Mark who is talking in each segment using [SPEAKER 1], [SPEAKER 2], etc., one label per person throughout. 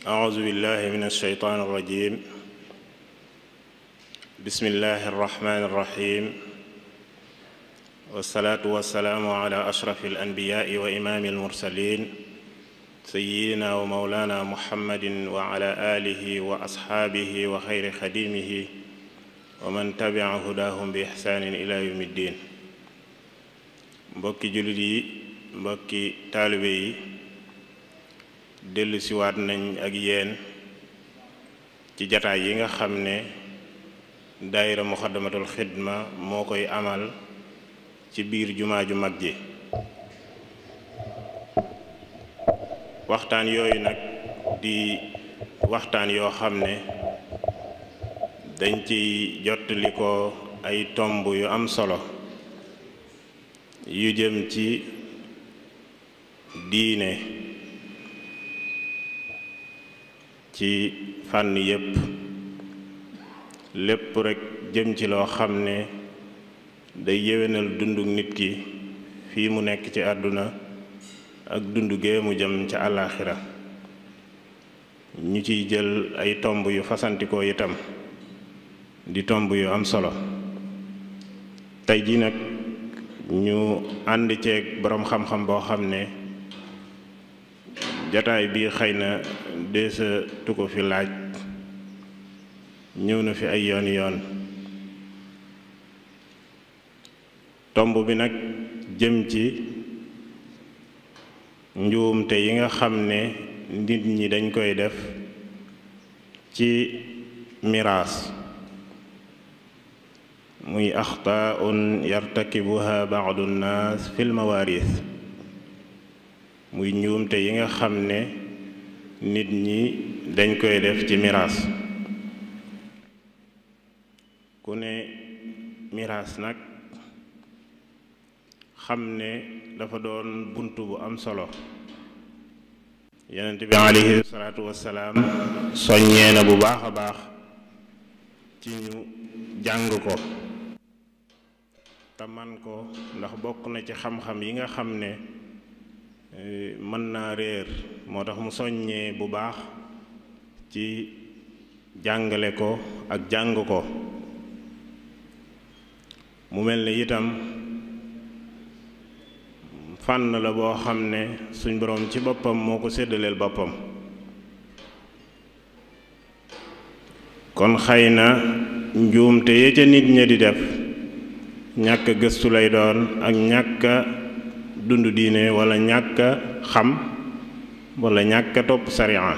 [SPEAKER 1] أعوذ بالله من الشيطان الرجيم. بسم الله الرحمن الرحيم. والصلاة والسلام على أشرف الأنبياء وإمام المرسلين سيدنا ومولانا محمد وعلى آله وأصحابه وخير خديمه ومن تبع هداهم بإحسان إلى يوم الدين. mbokki jullit yi, mbokki taalibe yi, dellu siwaat nañ ak yéen ci jataay yi nga xam ne daayira muxaddamatul xidma moo koy amal ci biir jumaa ju mag ji. waxtaan yooyu nag di waxtaan yoo xam ne dañ ciy jottali ko ay tomb yu am solo yu jëm ci diine ci fànn yépp, lépp rekk jëm ci loo xam ne day yéwénal dundu nit ki fii mu nekk ci àdduna ak dundu gee mu jëm ca àllaaxira. ñu ciy jël ay tomb yu fasantikoo itam di tomb yu am solo. tey ji nag ñu ànd ceeg boroom xam-xam boo xam ne jataay bi xëy na deesa tu ko fi laaj, ñëw na fi ay yoon yoon. tomb bi nag jëm ci njuumte yi nga xam ne nit ñi dañ koy def ci miraas, muy axtaun yartakibuha baadu nnaas fil mawaaris, muy njuumte yi nga xam ne nit ñi dañ koy def ci miraas. ku ne miraas nag xam ne dafa doon bunt bu am solo. yonent bi alayhi salaatu wassalaam soññee na bu baax a baax ci ñu jàng ko te man ko, ndax bokk na ci xam-xam yi nga xam ne mën naa réer. moo tax mu soññee bu baax ci jàngale ko ak jàng ko. mu mel ne itam fànn la boo xam ne suñ boroom ci boppam moo ko séddaleel boppam. kon xëy na njuumte ya ca nit ña di def ñàkk gëstu lay doon ak ñàkk dund diine, wala ñàkk xam, wala ñàkk topp sariya.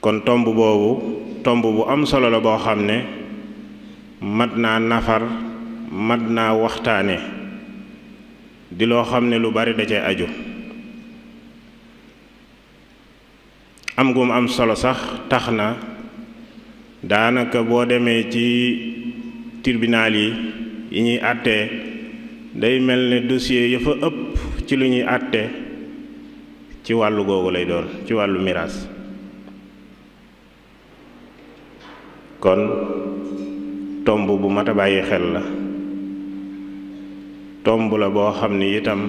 [SPEAKER 1] kon tomb boobu tomb bu am solo la boo xam ne mat naa nafar, mat naa waxtaane, di loo xam ne lu bari da cay aju. am gum am solo sax tax na daanaka boo demee ci tribunal yi ñuy àttee, day mel ne dossier ya fa ëpp ci lu ñuy àtte ci wàllu googu lay doon, ci wàllu miraas. kon tomb bu mat a bàyyi xel la. tomb la boo xam ni itam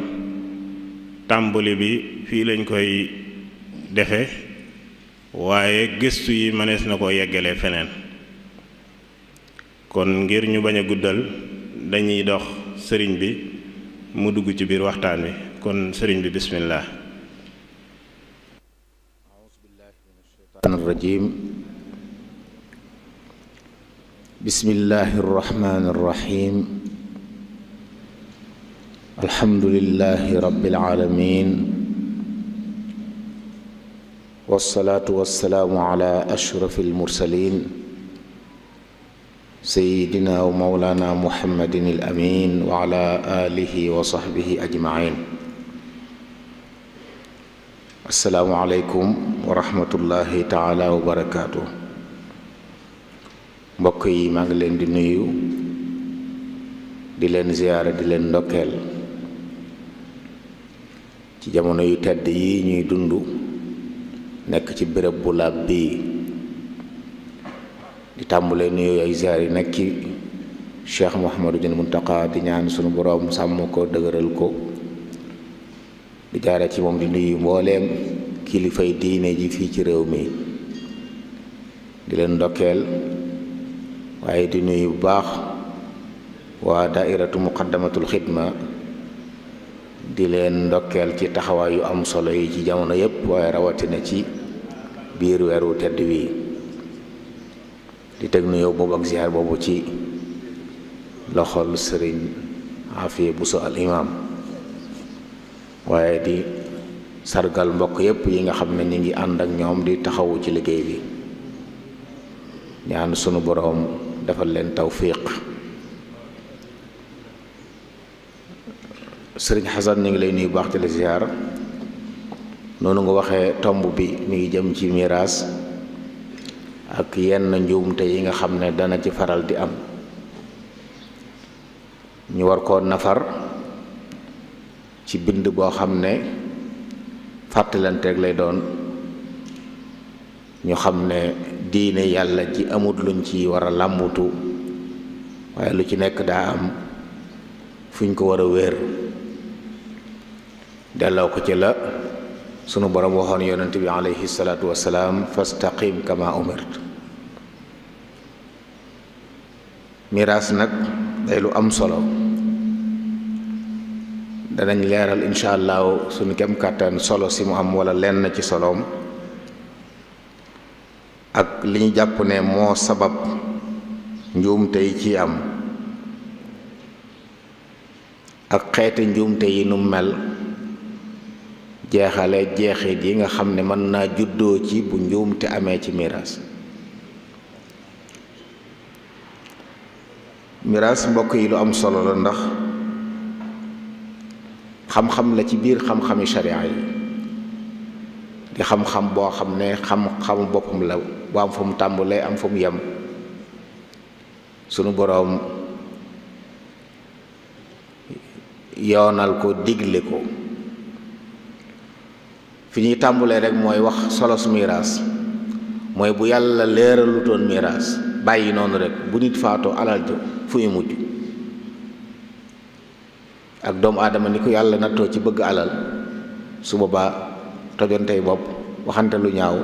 [SPEAKER 1] tàmbali bi fii lañ koy defe, waaye gëstu yi mënees na koo yeggalee feneen. kon ngir ñu bañ a guddal, dañuy dox sëriñ bi mu dugg ci biir waxtaan wi. kon sëriñ bi bismillah.
[SPEAKER 2] a'uuzu billaahi mina shaytaani rajiim. bismillaahi rahmaani rahiim. alhamdulillaahi rabbil aalamiin. wassalaatu wassalaamu ala ashrafil mursaliin sayyidina wa mawlaana muhammadin al amiin wa ala aalihi wa sahbihi ajma'iin. assalaamu aleykum wa rahmatullahi taala wa barakaatu. mbokk yi, maa ngi leen di nuyu, di leen ziyaara, di leen ndokkeel ci jamono yu tedd yi ñuy dund, nekk ci béréb bu laab bii. di tàmbulee nuyu ay ziyaar yi nekk ci Cheikh Mouhamadou Muntaqa, di ñaan sunu boroom sàmm ko, dëgëral ko di jaare ci moom di nuyu mbooleem kilifay diine ji fii ci réew mi di leen ndokkeel waaye di nuyu bu baax waa daairatu muqaddamatul xidma di leen ndokkeel ci taxawaay yu am solo yi ci jamono yépp waaye rawatina ci biir weeru tedd wi di teg nuyoo boobu ak ziar boobu ci loxol sëriñ Afiya Buso al imam waaye di sargal mbokk yépp yi nga xam ne ñu ngi ànd ak ñoom di taxawu ci liggéey bi ñaan sunu boroom defal leen tawfiq sëriñ Xasan ñu ngi lay nuyu baax ci la ziar noonu nga waxee tomb bi mi ngi jëm ci miraas ak yenn njuumte yi nga xam ne dana ci faral di am ñu war koo nafar ci bind boo xam ne fàttalanteeg lay doon ñu xam ne diine yàlla ji amut luñ ci war a làmbutu waaye lu ci nekk daa am fuñ ko war a wéer delloo ko ci la sunu borom waxoon yonent bi alayhi salaatu wassalaam fastaqim kama umirt miraas nag day lu am solo danañ leeral incha allahu sunu kem kàttan solo si mu am wala lenn ci soloom ak li ñu jàpp ne moo sabab njuumte yi ci am ak xeeti njuumte yi nu mel jeexale jeexit yi nga xam ne mën naa juddoo ci bu njuumte amee ci miraas miraas mbokk yi lu am solo la ndax xam-xam la ci biir xam-xami sharia yi di xam-xam boo xam ne xam-xamu boppam la bu am fu mu tàmbalee am fu mu yem sunu boroom yoonal ko digle ko fi ñuy tàmbalee rek mooy wax solos miraas mooy bu yàlla leeralutoon miraas bàyyi noonu rek bu nit faatoo alal jo fu ñu mujj ak doomu aadama ni ko yàlla nattoo ci bëgg alal su boobaa tojontey bopp waxante lu ñaaw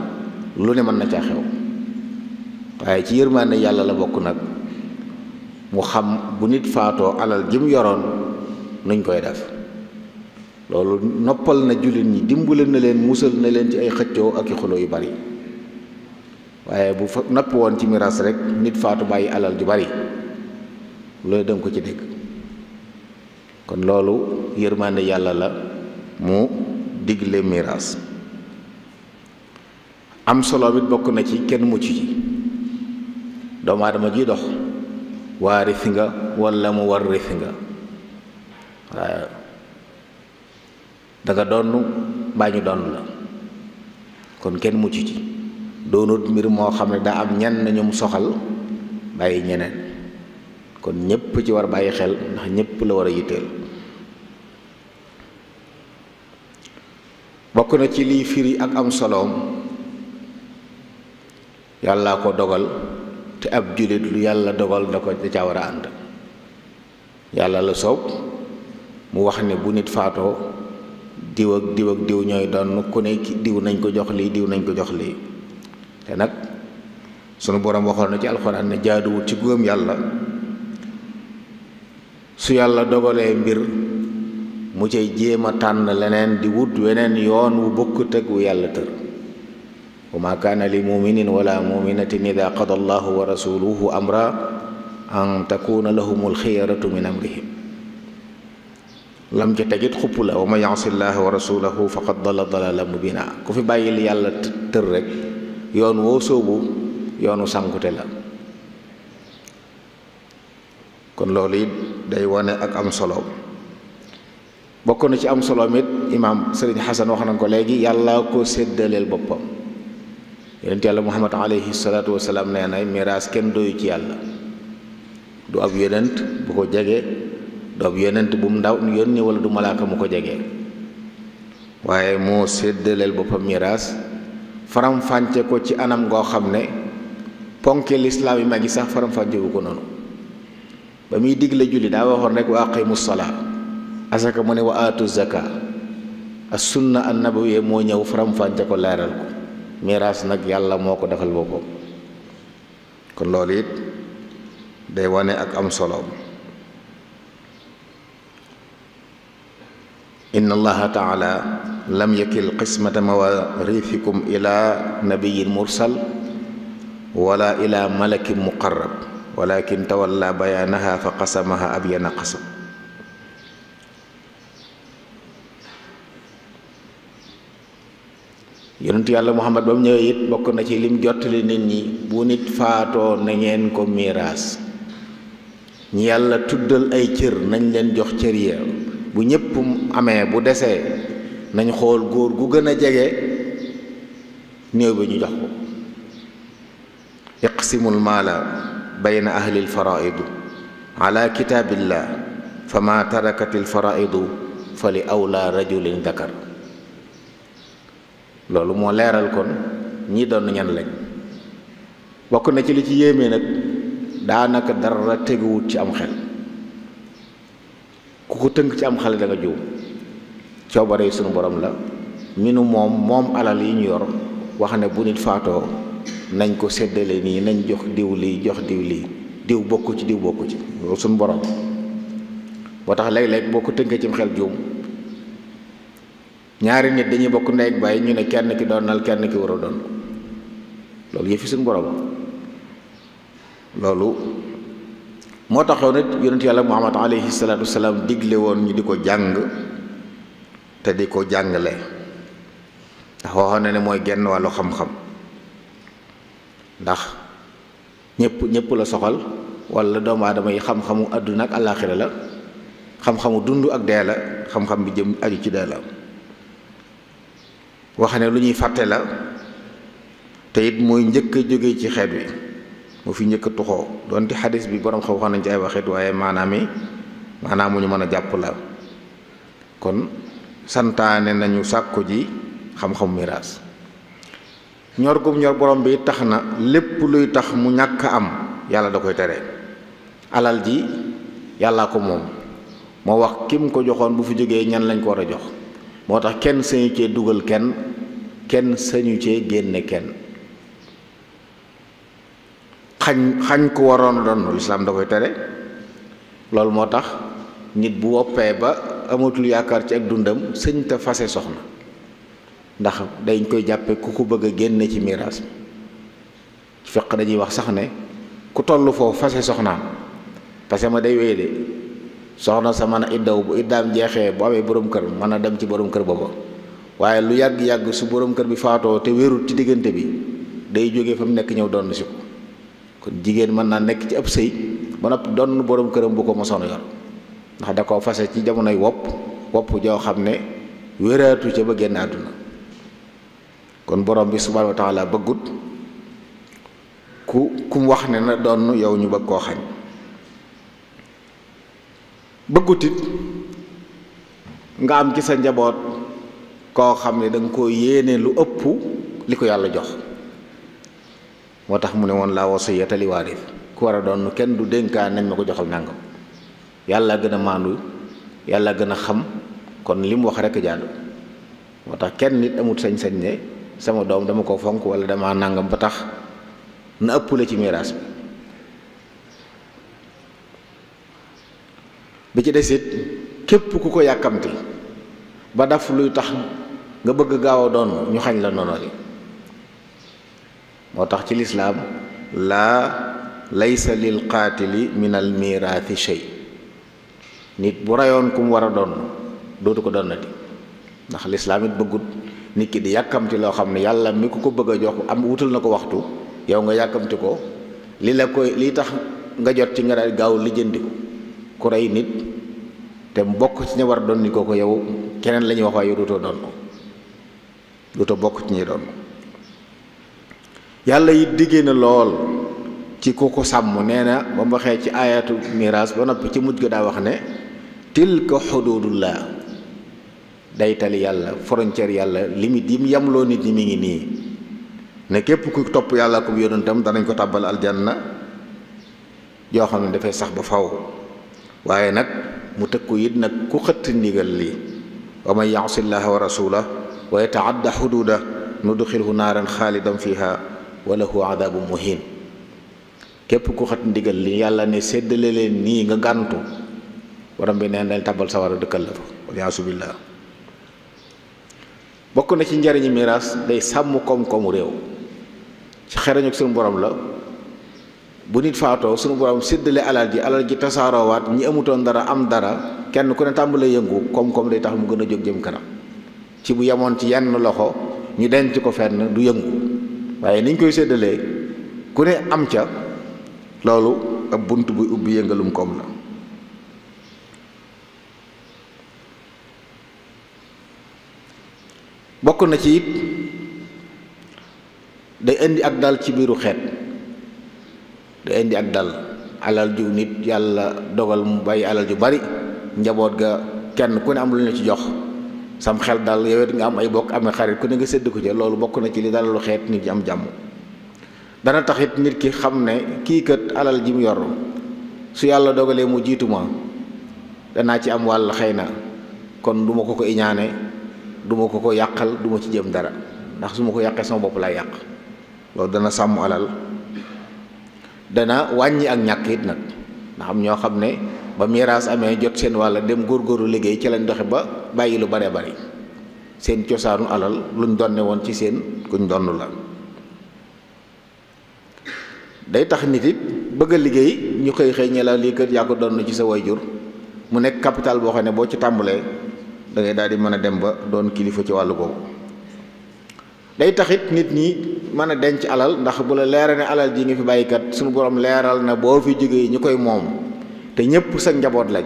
[SPEAKER 2] lu ne mën na caa xew waaye ci yërmaande yàlla la bokk nag mu xam bu nit faatoo alal ji mu yoroon nuñ koy def loolu noppal na jullit ñi dimbale na leen musal na leen ci ay xëccoo ak i xuloo yu bari waaye bu fa noppi woon ci miraas rek nit faatu bàyyi alal ju bari loolu danga ko ci dégg kon loolu yërmande yàlla la mu digle miraas am solo bit bokk na ci kenn mucc ci doomu aadama ji dox waaris nga walla mu warris nga waaye danga donn mbaa ñu donn la kon kenn mucc ci doonut mbir moo xam ne daa am ñenn ñu mu soxal bàyyi ñeneen kon ñépp ci war bàyyi xel ndax ñépp la war a yitteel bokk na ci liy firi ak am soloom yàlla ko dogal te ab jullit lu yàlla dogal da ca war a ànd yàlla la soob mu wax ne bu nit faatoo diw ak diw ak diw ñooy doon ku ne diw nañ ko jox lii diw nañ ko jox lii te nag sunu boroom waxoon na ci alxuraan ne jaaduwut ci gëm yàlla su yàlla dogalee mbir mu cay jéem a tànn leneen di wut weneen yoon wu bokkut ak wu yàlla tër wa ma kaana li muminin wala muminatin ida qada allahu wa rasuluhu amra an takuna lahumul xiyaratu min amrihim lam ca tegit xupp la wa man yasi llaha wa rasulahu faqad dalla dalalan mubina ku fi bàyyil yàlla tër rek yoon woo soobu yoonu sànkute la kon loolu it day wane ak am solo bokk na ci am solo mit imaam sëriñ Xasan wax nañ ko léegi yàlla ko séddaleel boppam yonent yàlla muhammad alayhi salaatu wasalaam nee na miraas kenn doyu ci yàlla du ab yonent bu ko jege du ab yonent bu mu ndaw yónni wala du malaaka mu ko jege waaye moo séddaleel boppam miraas faram-fànce ko ci anam goo xam ne ponke lislaam yi mag yi sax faram-fàncewu ko noonu ba muy digle julli daa waxoon rek wa aqimu salaa asaka mu ne wa aatu zaka as sunna an nabawiyya moo ñëw faram-fàcce ko leeral ko. miraas nag yàlla moo ko defal boppam kon loolu it day wane ak am solo. inna allaha taala lam yakil qismata mawarithikum ila nabiyin mursal wala ila malakin muqarrab walakin tawalla bayanaha fa qasamaha abyana qasam. yonentu yàlla muhammad ba mu ñëwee it bokk na ci lim jottali nit ñi bu nit faatoo na ngeen ko miraas ñi yàlla tuddal ay cër nañ leen jox cër ya bu ñépp amee bu desee nañ xool góor gu gën a jege néew bi ñu jox ko. iqsimul maala bayna ahlil faraidu ala kitaabillah fama tarakatil faraidu fa li awla rajulin dakar. loolu moo leeral kon ñi doon ñan lañ. bokk na ci li ci yéeme nag daanaka dara teguwut ci am xel ku ko tënk ci am xel da nga juum. coobare yi sunu borom la minu moom alal yi ñu yor wax ne bu nit faatoo nañ ko séddale nii nañ jox diw lii jox diw lii diw bokku ci diw bokku ci loolu sunu borom boo tax léeg-léeg boo ko tënkee ci am xel juum. ñaari nit dañuy bokk ndey ak baay ñu ne kenn ki doonal kenn ki war a doon loolu yëfi suñu borom loolu moo taxoon it yonent yàlla muhammad alayhi salaatu wasalaam digle woon ñu di ko jàng te di ko jàngale ndax waxoon na ne mooy genn wàllu xam-xam ndax ñëpp la soxal wala doomu aadama yi xam-xamu àdduna ak àllaaxira la xam-xamu dund ak dee la xam-xam bi jëm aju ci dee la wax ne lu ñuy fàtte la te it mooy njëkk a jóge ci xeet wi mu fi njëkk a tuxoo doonte xadis bi borom xam nañ ci ay waxit waaye maanaam mu ñu mën a jàpp la kon santaane nañu sàkku ji xam-xam miraas ñor gum ñor borom bi tax na lépp luy tax mu ñàkk am yàlla da koy tere. alal ji yàllaa ko moom moo wax kim ko joxoon bu fi jógee ñan lañ ko war a jox moo tax kenn sañu cee dugal kenn sañu cee génne kenn. xañ ko waroon doon lislaam da koy tere loolu moo tax nit bu woppee ba amatul yaakaar ci ak dundam sëñ te fase soxna ndax dañ koy jàppe ku ko bëgg a génne ci miraas mi fekk dañuy wax sax ne ku toll foofu fase soxnaam parce que ma day wéy de soxna sa mën a iddaw bu iddaam jeexee bu amee borom kër mën a dem ci borom kër booba waaye lu yàgg-yàgg su borom kër bi faatoo te wérut ci diggante bi day jógee fa mu nekk ñëw doon si ko kon jigéen mën naa nekk ci ab sëy ba noppi doon borom këram bu ko mosoon yor ndax da koo fase ci jamonoy wopp joo xam ne wéraatu ca ba génn àdduna kon borom bi subhaanahu wa taala bëggut ku mu wax ne na doon yow ñu bëgg koo xañ bëggut it nga am ci sa njaboot koo xam ne da nga koo yéene lu ëpp li ko yàlla jox moo tax mu ne woon laa wasiyata li waaris ku war a doon kenn du dénkaan nañ ma ko joxal nàngam yàlla gën a maandu yàlla gën a xam kon li mu wax rekk jaadu moo tax kenn nit amut sañ-sañ ne sama doom dama ko fonk wala dama nàngam ba tax na ëpp la ci miraas bi ci desit képp ku ko yàkkamti ba daf luy tax nga bëgg gaaw a doon ñu xañ la noonu li moo tax ci lislaam laysa lil qaatili min al miraathi shay nit bu rayoon ku mu war a doon dootu ko donnati ndax lislaam it bëggut nit ki di yàkkamti loo xam ne yàlla mi ko bëgg a jox am wutal na ko waxtu yow nga yàkkamti ko li tax nga jot ci nga daal gaaw lijjanti ko ku rey nit te mbokk ci ña war a doon ni ko yow keneen la ñuy wax waaye yow dootoo bokk ci ñi doon yàlla it diggee na lool ci ku ko sàmm nee na ba mu waxee ci ayatu miraas ba noppi ci mujj ga daa wax ne tilka xududullah daytali yàlla frontière yàlla limite yi mu yamloo nit ñi mi ngi nii ne képp ku topp yàlla ko yonentam danañ ko tàbbal aljanna yoo xam ne dafay sax ba faw waaye nag mu tëkku it nag ku xëtt ndigal lii wa man ya'si llaha wa rasulahu wa yata'adda hududahu nudxilhu naaran xaalidan fiha wa lahu adabun muhin. képp ku xat ndigal li yàlla ne séddale leen nii nga gàntu borom bi neen dañ tabal sawara dëkkal la fa waliyaasu billah. bokk na ci njariñi miraas day sàmm koom-koomu réew. ci xerañu suñu borom la bu nit faatoo suñu borom séddale alal ji tasaaroowaat ñi amutoon dara am dara kenn ku ne tàmbalee yëngu koom-koom day tax mu gën a jóg jëm kanam. ci bu yemoon ci yenn loxo ñu denc ko fenn du yëngu waaye niñ koy séddalee ku ne am ca loolu ab bunt buy ubbi yëngalum koom la. bokk na ci it day indi ak dal ci biiru xeet. day indi ak dal alal ju nit yàlla dogal mu bàyyi alal ju bari njaboot ga kenn ku ne am lu ñu ci jox sam xel dal yow it nga am ay bokk amee xarit ku ne nga sédd ko ca loolu bokk na ci li dalalu xeet nit ñi am jàmm. dana taxit nit ki xam ne kii kat alal ji mu yor su yàlla dogalee mu jiitu ma danaa ci am wàll xëy na kon du ma ko iñaane du ma ko yàqal du ma ci jëm dara ndax su ma ko yàqee sama bopp laay yàq. loolu dana sàmm alal dana wàññi ak ñàkk it nag ndax am ñoo xam ne ba miraas amee jot seen wàll dem góorgóorlu liggéey ci lañ doxe ba bàyyi lu baree bari seen cosaanu alal luñ donne woon ci seen kuñ donn la. day tax nit it bëgg a liggéey ñu xëy ñe la lii kër yaa ko donn ci sa wayjur mu nekk capital boo xam ne boo ci tàmbalee da ngay daal di mën a dem ba doon kilifa ci wàllu googu. day taxit nit ñi mën a denc alal ndax bu la leera ne alal ji nga fi bàyyikat suñu borom leeral na boo fi jógee ñu koy moom te ñëpp sa njaboot lañ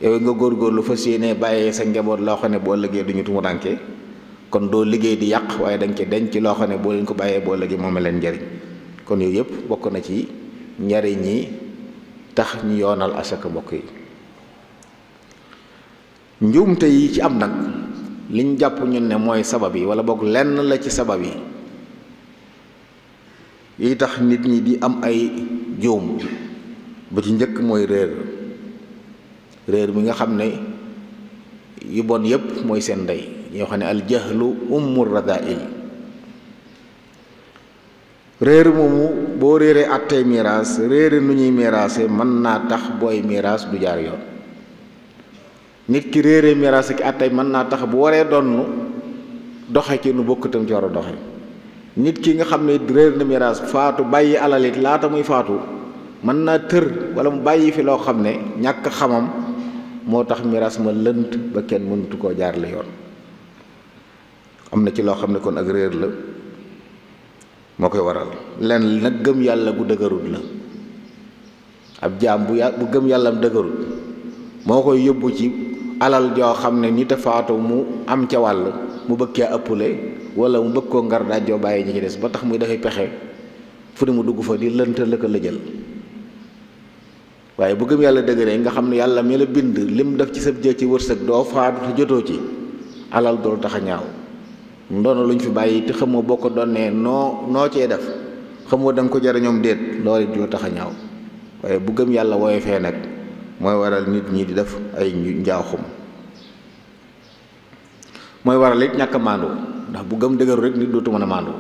[SPEAKER 2] yow nga góorgóorlu fas yéene bàyyee sa njaboot loo xam ne boo liggéey duñu tumuraanke kon doo liggéey di yàq waaye da nga ci denc loo xam ne boo leen ko bàyyee boo liggéey moom leen njariñ. kon yooyu yëpp bokk na ci njariñ yi tax ñu yoonal asaka mbokk yi. njuumte yi ci am nag liñ jàpp ñun ne mooy sabab yi wala boog lenn la ci sabab yi tax nit ñi di am ay juum ba ci njëkk mooy réer mi nga xam ne yu bon yépp mooy seen ndey ñoo xam ne al jahlu ummu radail. réer moomu boo réeree àttee miraas réere nu ñuy miraase mën naa tax booy miraas du jaar yoon. nit ki réeree miraas ki àttee mën naa tax bu waree donn doxe ci nu bokkutam ci war a doxe. nit ki nga xam ne réer na miraas faatu bàyyi alalit laata muy faatu mën naa tër wala mu bàyyi fi loo xam ne ñàkk xamam moo tax miraas ma lënt ba kenn mënatu koo jaar la yoon. am na ci loo xam ne kon ak réer la moo koy waral. lenn nag gëm yàlla gu dëgërut la. ab jaam bu gëm yàllam dëgërut moo koy yóbbu ci alal joo xam ne nit a faatu mu am ca wàll mu bëgg caa ëppule wala mu bëgg koo ngar daajoo bàyyi ñi ci des ba tax muy dafay pexe fu ne mu dugg fa di lënta la ko la jël. waaye bu gëm yàlla dëgëree nga xam ne yàlla mi la bind lim def ci sa jë ci wërsëg doo faatu te jotoo ci alal doolu tax a ñaaw. ndono luñ fi bàyyi te xamoo boo ko donnee noo cee def xamoo da nga ko jariñoom déet loolu du tax a ñaaw. waaye bu gëm yàlla wooye fee nag mooy waral nit ñi di def ay njaaxum. mooy waral it ñàkk a maandu ndax bu gëm dëgëru rek nit dootu mën a maandu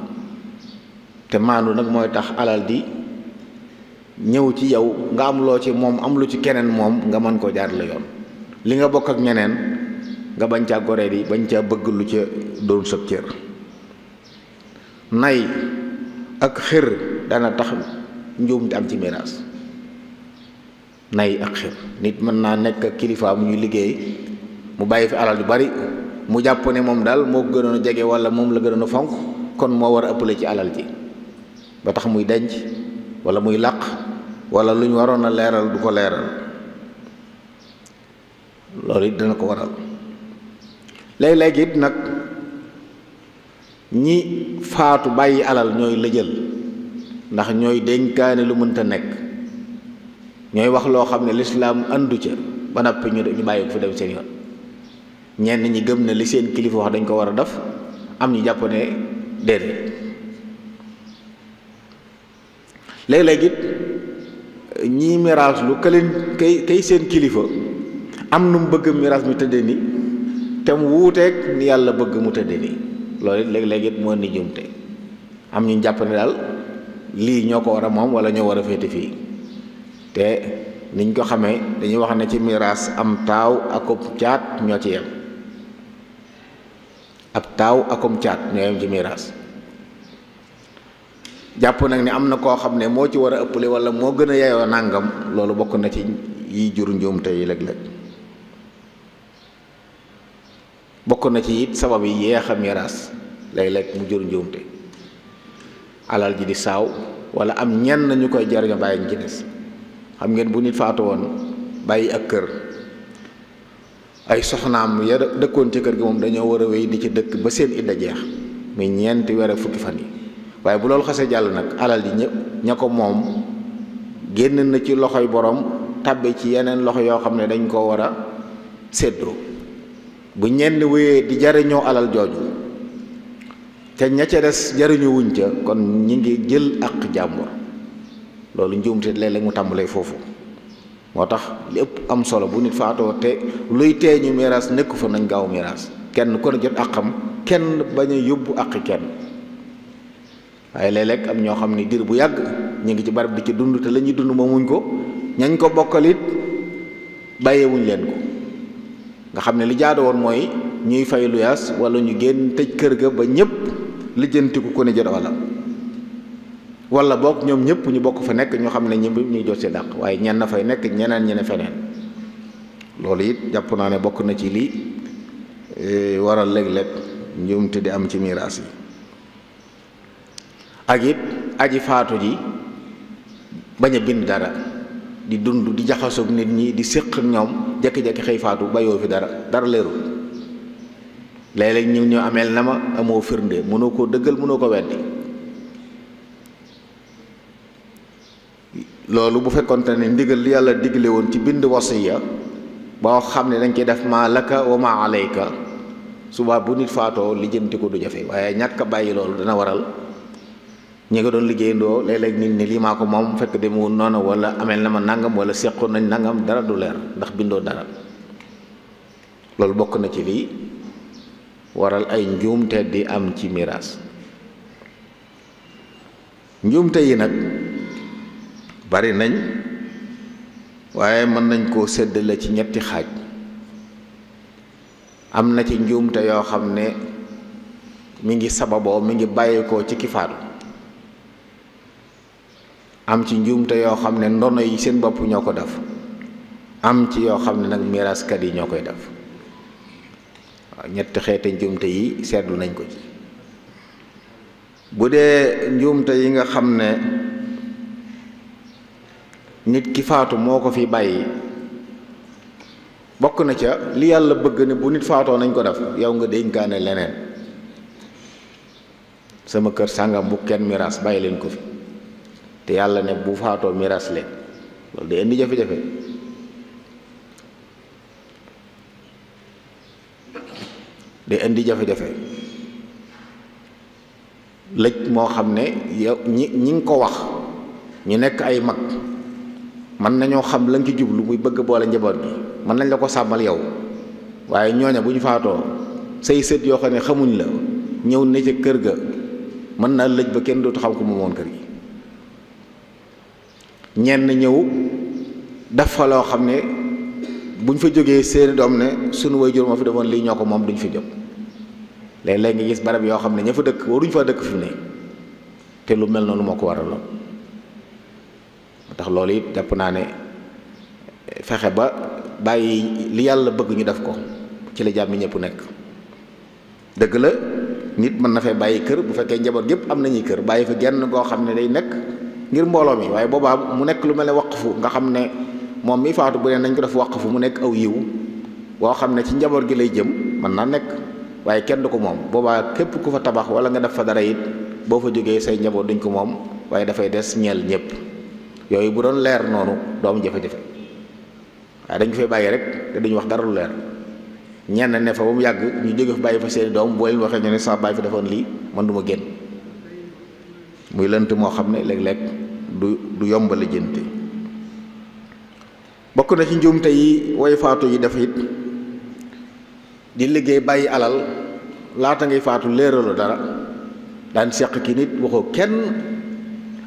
[SPEAKER 2] te maandu nag mooy tax alal di ñëw ci yow nga am loo ci moom am lu ci keneen moom nga mën koo jaar la yoon. li nga bokk ak ñeneen nga bañ caa goree di bañ caa bëgg lu ca doon sëb cër. nay ak xër dana tax njuumte am ci miraas. nay ak xër nit mën naa nekk ak kilifa mu ñuy liggéey mu bàyyi fi alal yu bari mu jàpp ne moom daal moo ko gënoon a jege wala moom la gënoon a fonk kon moo war a ëppale ci alal ji ba tax muy denc wala muy làq wala lu ñu waroon a leeral du ko leeral. loolu it dana ko waral. léeg-léeg it nag ñi faatu bàyyi alal ñooy lëjël ndax ñooy dénkaane lu mënta nekk ñooy wax loo xam ne lislaam andu ca ba noppi ñu bàyyi ko fi dem seen yoon. ñenn ñi gëm ne li seen kilifa wax dañ ko war a def am ñu jàpp ne déedéet. léeg-léeg it ñii miraas lu ka leen kay seen kilifa am nu mu bëgg miraas mi tëddee ni te mu wuuteeg ni yàlla bëgg mu tëdde nii loolu it léeg-léeg it moo ni njuumte am ñu jàpp ne daal lii ñoo ko war a moom wala ñoo war a féete fii te niñ ko xamee dañuy wax ne ci miraas am taaw akum caat ñoo ci yem ab taaw akum caat ñoo yem ci miraas jàpp nag ne am na koo xam ne moo ci war a ëppale wala moo gën a yeyoo nàngam loolu bokk na ci yi jur njuumte yi léeg-léeg bokk na ci it sabab yi yeex a miraas léeg-léeg mu jur njuumte alal ji di saaw wala am ñenn ñu koy jariñoo bàyyi ñu ci des xam ngeen bu nit faatu woon bàyyi ak kër ay soxnaam ya dëkkoon ci kër gi moom dañoo war a wéy di ci dëkk ba seen idda jeex muy ñeenti weer ak fukki fan yi waaye bu loolu xasee jàll nag alal ji ña ko moom génn na ci loxoy borom tàbbi ci yeneen loxo yoo xam ne dañ koo war a séddoo bu ñenn wéyee di jariñoo alal jooju te ña ca des jariñu wuñ ca kon ñi ngi jël ak jàmbur loolu njuumte léeg-léeg mu tàmbalee foofu moo tax li ëpp am solo bu nit faatoo te luy tee ñu miraas nekku fa nañ gaaw miraas kenn ku ne jot àqam kenn bañ a yóbbu àqi kenn waaye léeg-léeg am ñoo xam ne diir bu yàgg ñu ngi ci barab di ci dund te la ñuy dund moomuñ ko ñañ ko bokkalit bàyyeewuñ leen ko nga xam ne li jaadu woon mooy ñuy fay luyaas wala ñu génn tëj kër ga ba ñëpp lijjantiku ku ne jot wala boog ñoom ñëpp ñu bokk fa nekk ñu xam ne ñëpp ñuy jot see dàq waaye ñenn fay nekk ñeneen ñene feneen loolu it jàpp naa ne bokk na ci lii waral léeg-léeg njuumte di am ci miraas yi ak it aji faatu ji bañ a bind dara di dund di jaxasoog nit ñi di séq ak ñoom jekki-jekki xëy faatu bayoo fi dara leerul léeg-léeg ñu ameel na ma amoo firnde mënoo koo dëggal mënoo ko weddi loolu bu fekkonte ne ndigal li yàlla digle woon ci bind wasiya boo xam ne dañ koy def maa laka wa maa alayka suba bu nit faatoo lijjanti ko du jafe waaye ñàkk a bàyyi loolu dana waral ñi nga doon liggéeyandoo léeg-léeg nit ñi lii maa ko moom fekk demewul noonu wala ameel na ma nangam wala seqoon nañ nangam dara du leer ndax bindoo dara loolu bokk na ci lii waral ay njuumte di am ci miraas njuumte yi nag bari nañ waaye mën nañ koo séddale ci ñetti xaaj am na ci njuumte yoo xam ne mi ngi sababoo mi ngi bàyyeekoo ci ki faatu am ci njuumte yoo xam ne ndono yi seen bopp ñoo ko def am ci yoo xam ne nag miraaskat yi ñoo koy def waaw ñetti xeeti njuumte yi seetlu nañ ko ci bu dee njuumte yi nga xam ne nit ki faatu moo ko fi bàyyi bokk na ca li yàlla bëgg ne bu nit faatoo nañ ko def yow nga dénkaane leneen sama kër sàngam bu kenn miraas bàyyi leen ko fi te yàlla ne bu faatoo miraas leen loolu day indi jafe-jafe lëj moo xam ne yow ñi ngi ko wax ñu nekk ay mag mën nañoo xam la nga ci jublu muy bëgg boole njaboot gi mën nañ la ko sàmmal yow waaye ñooña bu ñu faatoo say sët yoo xam ne xamuñ la ñëw ne ca kër ga mën naa lëj ba kenn dootu xam ko moomoon kër gi ñenn ñëw def fa loo xam ne buñ fa jógee seeni doom ne sunu waajur moo fi defoon lii ñoo ko moom duñ fi jóg léeg-léeg nga gis barab yoo xam ne ña fa dëkk waruñ fa dëkk fi mu ne te lu mel noonu moo ko waraloon tax loolu it jàpp naa ne fexe ba bàyyi li yàlla bëgg ñu def ko ci la jàmmi ñëpp nekk dëgg la nit mën na fee bàyyi kër bu fekkee njaboot gépp am nañuy kër bàyyi fa genn goo xam ne day nekk ngir mbooloo mi waaye boobaa mu nekk lu mel ne waqfu nga xam ne moom mi faatu bu ne nañ ko def waqfu mu nekk aw yiw boo xam ne ci njaboot gi lay jëm mën naa nekk waaye kenn du ko moom boobaa képp ku fa tabax wala nga def fa dara it boo fa jógee say njaboot duñ ko moom waaye dafay des ñeel ñëpp yooyu bu doon leer noonu doomu jafe-jafe waaye dañ ko fay bàyyi rek te duñu wax dara lu leer ñenn ne fa ba mu yàgg ñu jóge fa bàyyi fa seeni doom boo leen waxee ñu ne sama bàyyi fa defoon lii man du ma génn muy lënt moo xam ne léeg-léeg du yomb la jënte bokk na ci njuumte yi way faatu yi dafa it di liggéey bàyyi alal laata ngay faatu léeralu dara daan seq ki nit waxoo kenn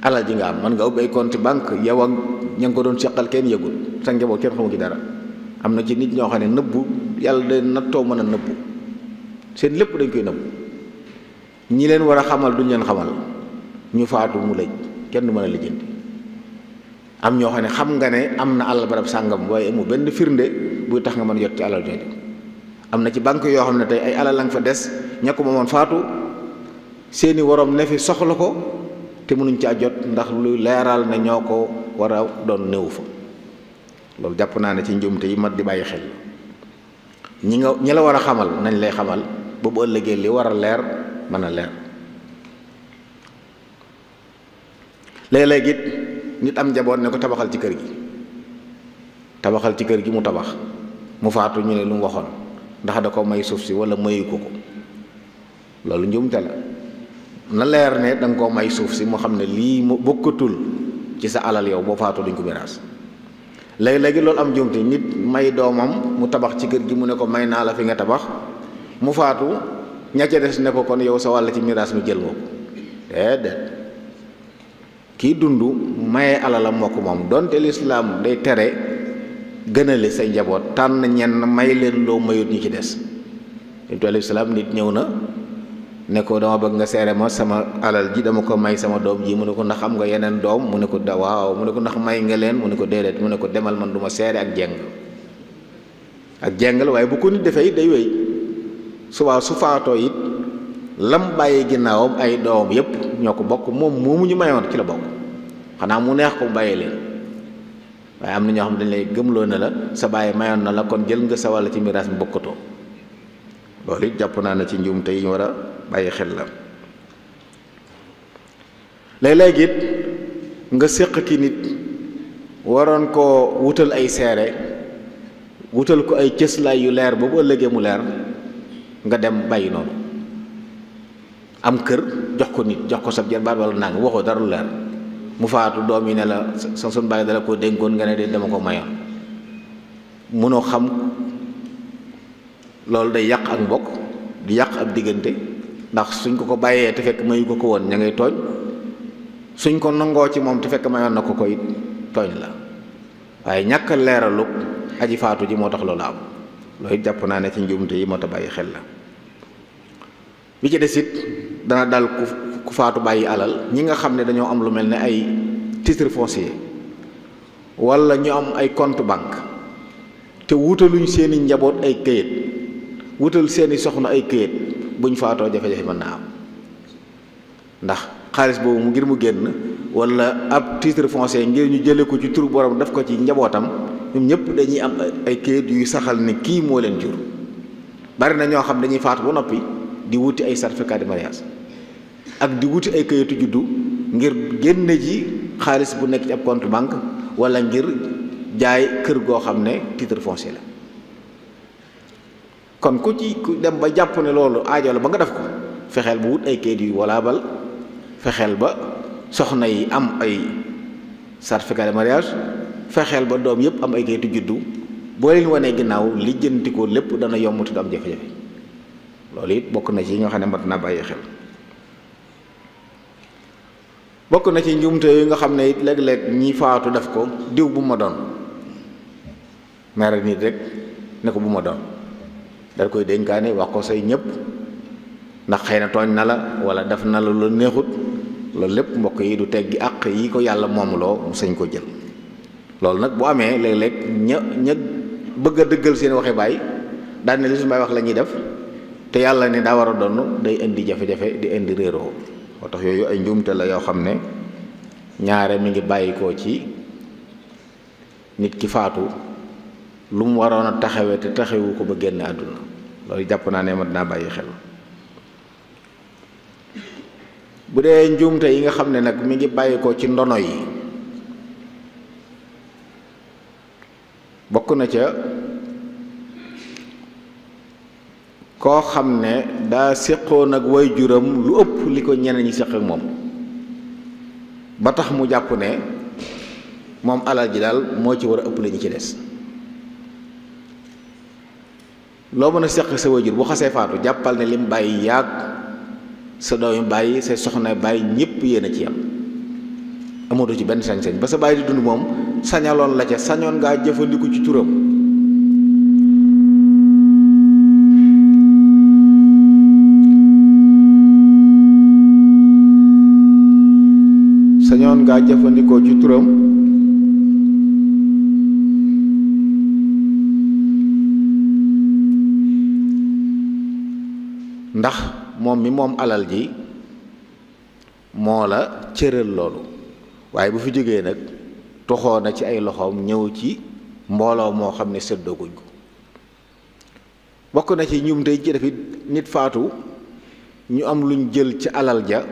[SPEAKER 2] alal ji nga am man nga ubbi ay compte banque yow ak ña nga ko doon seqal kenn yëgul sa njaboot kenn xamu ci dara am na ci nit ñoo xam ne nëbbu yàlla de nattoo mën a nëbbu seen lépp dañ koy nëbbu ñi leen war a xamal duñ leen xamal ñu faatu mu lëj kenn du mën a lijjanti am ñoo xam ne xam nga ne am na alal barab sàngam waaye amu benn firnde buy tax nga mën jot ci alal jooju am na ci banque yoo xam ne tey ay alal la nga fa des ña ko moomoon faatu seeni waroom ne fi soxla ko te mënuñ caa jot ndax luy leeral ne ñoo ko war a doon néew fa loolu jàpp naa ne ci njuumte yi mat di bàyyi xel ñi la war a xamal nañ lay xamal ba bu ëllëgee li war a leer mën a leer léeg-léeg it nit am njaboot ne ko tabaxal ci kër gi mu tabax mu faatu ñu ne lu mu waxoon ndax da ko may suuf si wala mayu ko loolu njuumte la na leer ne da nga koo may suuf si mu xam ne lii mu bokkatul ci sa alal yow boo faatoo duñ ko miraas léegi loolu am njuumte nit may doomam mu tabax ci kër gi mu ne ko may naa la fi nga tabax mu faatu ña ca des ne ko kon yow sa wàll ci miraas mi jël nga ko déedéet kii dund maye alalam moo ko moom donte lislaam day tere gënale say njaboot tànn ñenn may leen loo mayut ñi ci des intu lislaam nit ñëw na ne ko dama bëgg nga seere ma sama alal ji dama ko may sama doom ji mu ne ko ndax am nga yeneen doom mu ne ko waaw mu ne ko ndax may nga leen mu ne ko déedéet mu ne ko demal man du ma seere ak jeng la waaye bu ko nit defee it day wéy subaa su faatoo it lam bàyyi ginnaawam ay doom yépp ñoo ko bokk moom moomu ñu mayoon ci la bokk xanaa mu neex ko bàyyi leen waaye am na ñoo xam dañ lay gëmloo ne la sa bàyyi mayoon na la kon jël nga sa wàll ci miraas mi bokkatoo loolu it jàpp naa ne ci njuumte yi ñu war a bàyyi xel la léeg-léeg it nga séq ki nit waroon koo wutal ay seere wutal ko ay cëslaay yu leer ba bu ëllëgee mu leer nga dem bàyyi noonu am kër jox ko nit jox ko sab jarbaat wala nang waxoo dara lu leer mu faatu doom yi ne la sa sun bàyyi dala ko dénkoon nga ne de dama ko mayoon mënoo xam loolu day yàq ak mbokk di yàq ab diggante ndax suñ ko bàyyee te fekk mayu ko woon ña ngay tooñ suñ ko nangoo ci moom te fekk mayoon na ko koy tooñ la waaye ñàkk a leeralu aji faatu ji moo tax loolu am loolu it jàpp naa ne ci njuumte yi moo tax bàyyi xel la bi ci des it dana dal ku faatu bàyyi alal ñi nga xam ne dañoo am lu mel ne ay titre foncier wala ñu am ay compte banque te wutaluñ seeni njaboot ay këyit wutal seeni soxna ay këyit buñ faatoo jafe-jafe mën naa am ndax xaalis boobu mu ngir mu génn wala ab titre foncier ngir ñu jële ko ci tur borom def ko ci njabootam ñoom ñëpp dañuy am ay këyit yuy saxal ne kii moo leen jur bari na ñoo xam dañuy faatu ba noppi di wuti ay certificat de mariage ak di wuti ay këyitu juddu ngir génne ji xaalis bu nekk ci ab compte banque wala ngir jaay kër goo xam ne titre foncier la kon ku dem ba jàpp ne loolu aajo la ba nga def ko fexeel ba wut ay kayit yu walaabal fexeel ba soxna yi am ay certificat de mariage fexeel ba doom yépp am ay kayitu juddu boo leen wanee ginnaaw lijjanti ko lépp dana yomb te du am jafe-jafe loolu it bokk na ci yi nga xam ne mat naa bàyyi xel bokk na ci njuumte yi nga xam ne it léeg-léeg ñi faatu def ko diw bu ma doon mere nit rek ne ko bu ma doon dal koy dénkaane wax ko say ñëpp ndax xëy na tooñ na la wala def na la lu neexut loolu lépp mbokk yi du teggi àq yi ko yàlla moomuloo mu sañ ko jël loolu nag bu amee léeg-léeg ña bëgg a dëggal seen waxe baay daan ne li suñu baay wax la ñuy def te yàlla ne daa war a donn day indi jafe-jafe di indi réeroo moo tax yooyu ay njuumte la yoo xam ne ñaare mi ngi bàyyikoo ci nit ki faatu lu mu waroon a taxawee te taxawu ko ba génn àdduna loolu jàpp naa ne ma dinaa bàyyi xel bu dee njuumte yi nga xam ne nag mi ngi bàyyikoo ci ndono yi bokk na ca koo xam ne daa séqoon ak waajuram lu ëpp li ko ñeneen ñi séq ak moom ba tax mu jàpp ne moom alal ji daal moo ci war a ëpp la ñu ci des loo mën a seq sa wajur bu xasee faatu jàppal ne lim bàyyi yaag sa doom yi bàyyi sa soxna bàyyi ñëpp yéen a ci yam amatu ci benn sañ-sañ ba sa bàyyi di dund moom sañaloon la ca sañoon ngaa jëfandiku ci turam sañoon ngaa jëfandikoo ci turam ndax moom mi moom alal ji moo la cëral loolu waaye bu fi jógee nag toxoo na ci ay loxoom ñëw ci mbooloo moo xam ne séddooguñ ko bokk na ci ñum tey ci def nit faatu ñu am luñ jël ci alal ja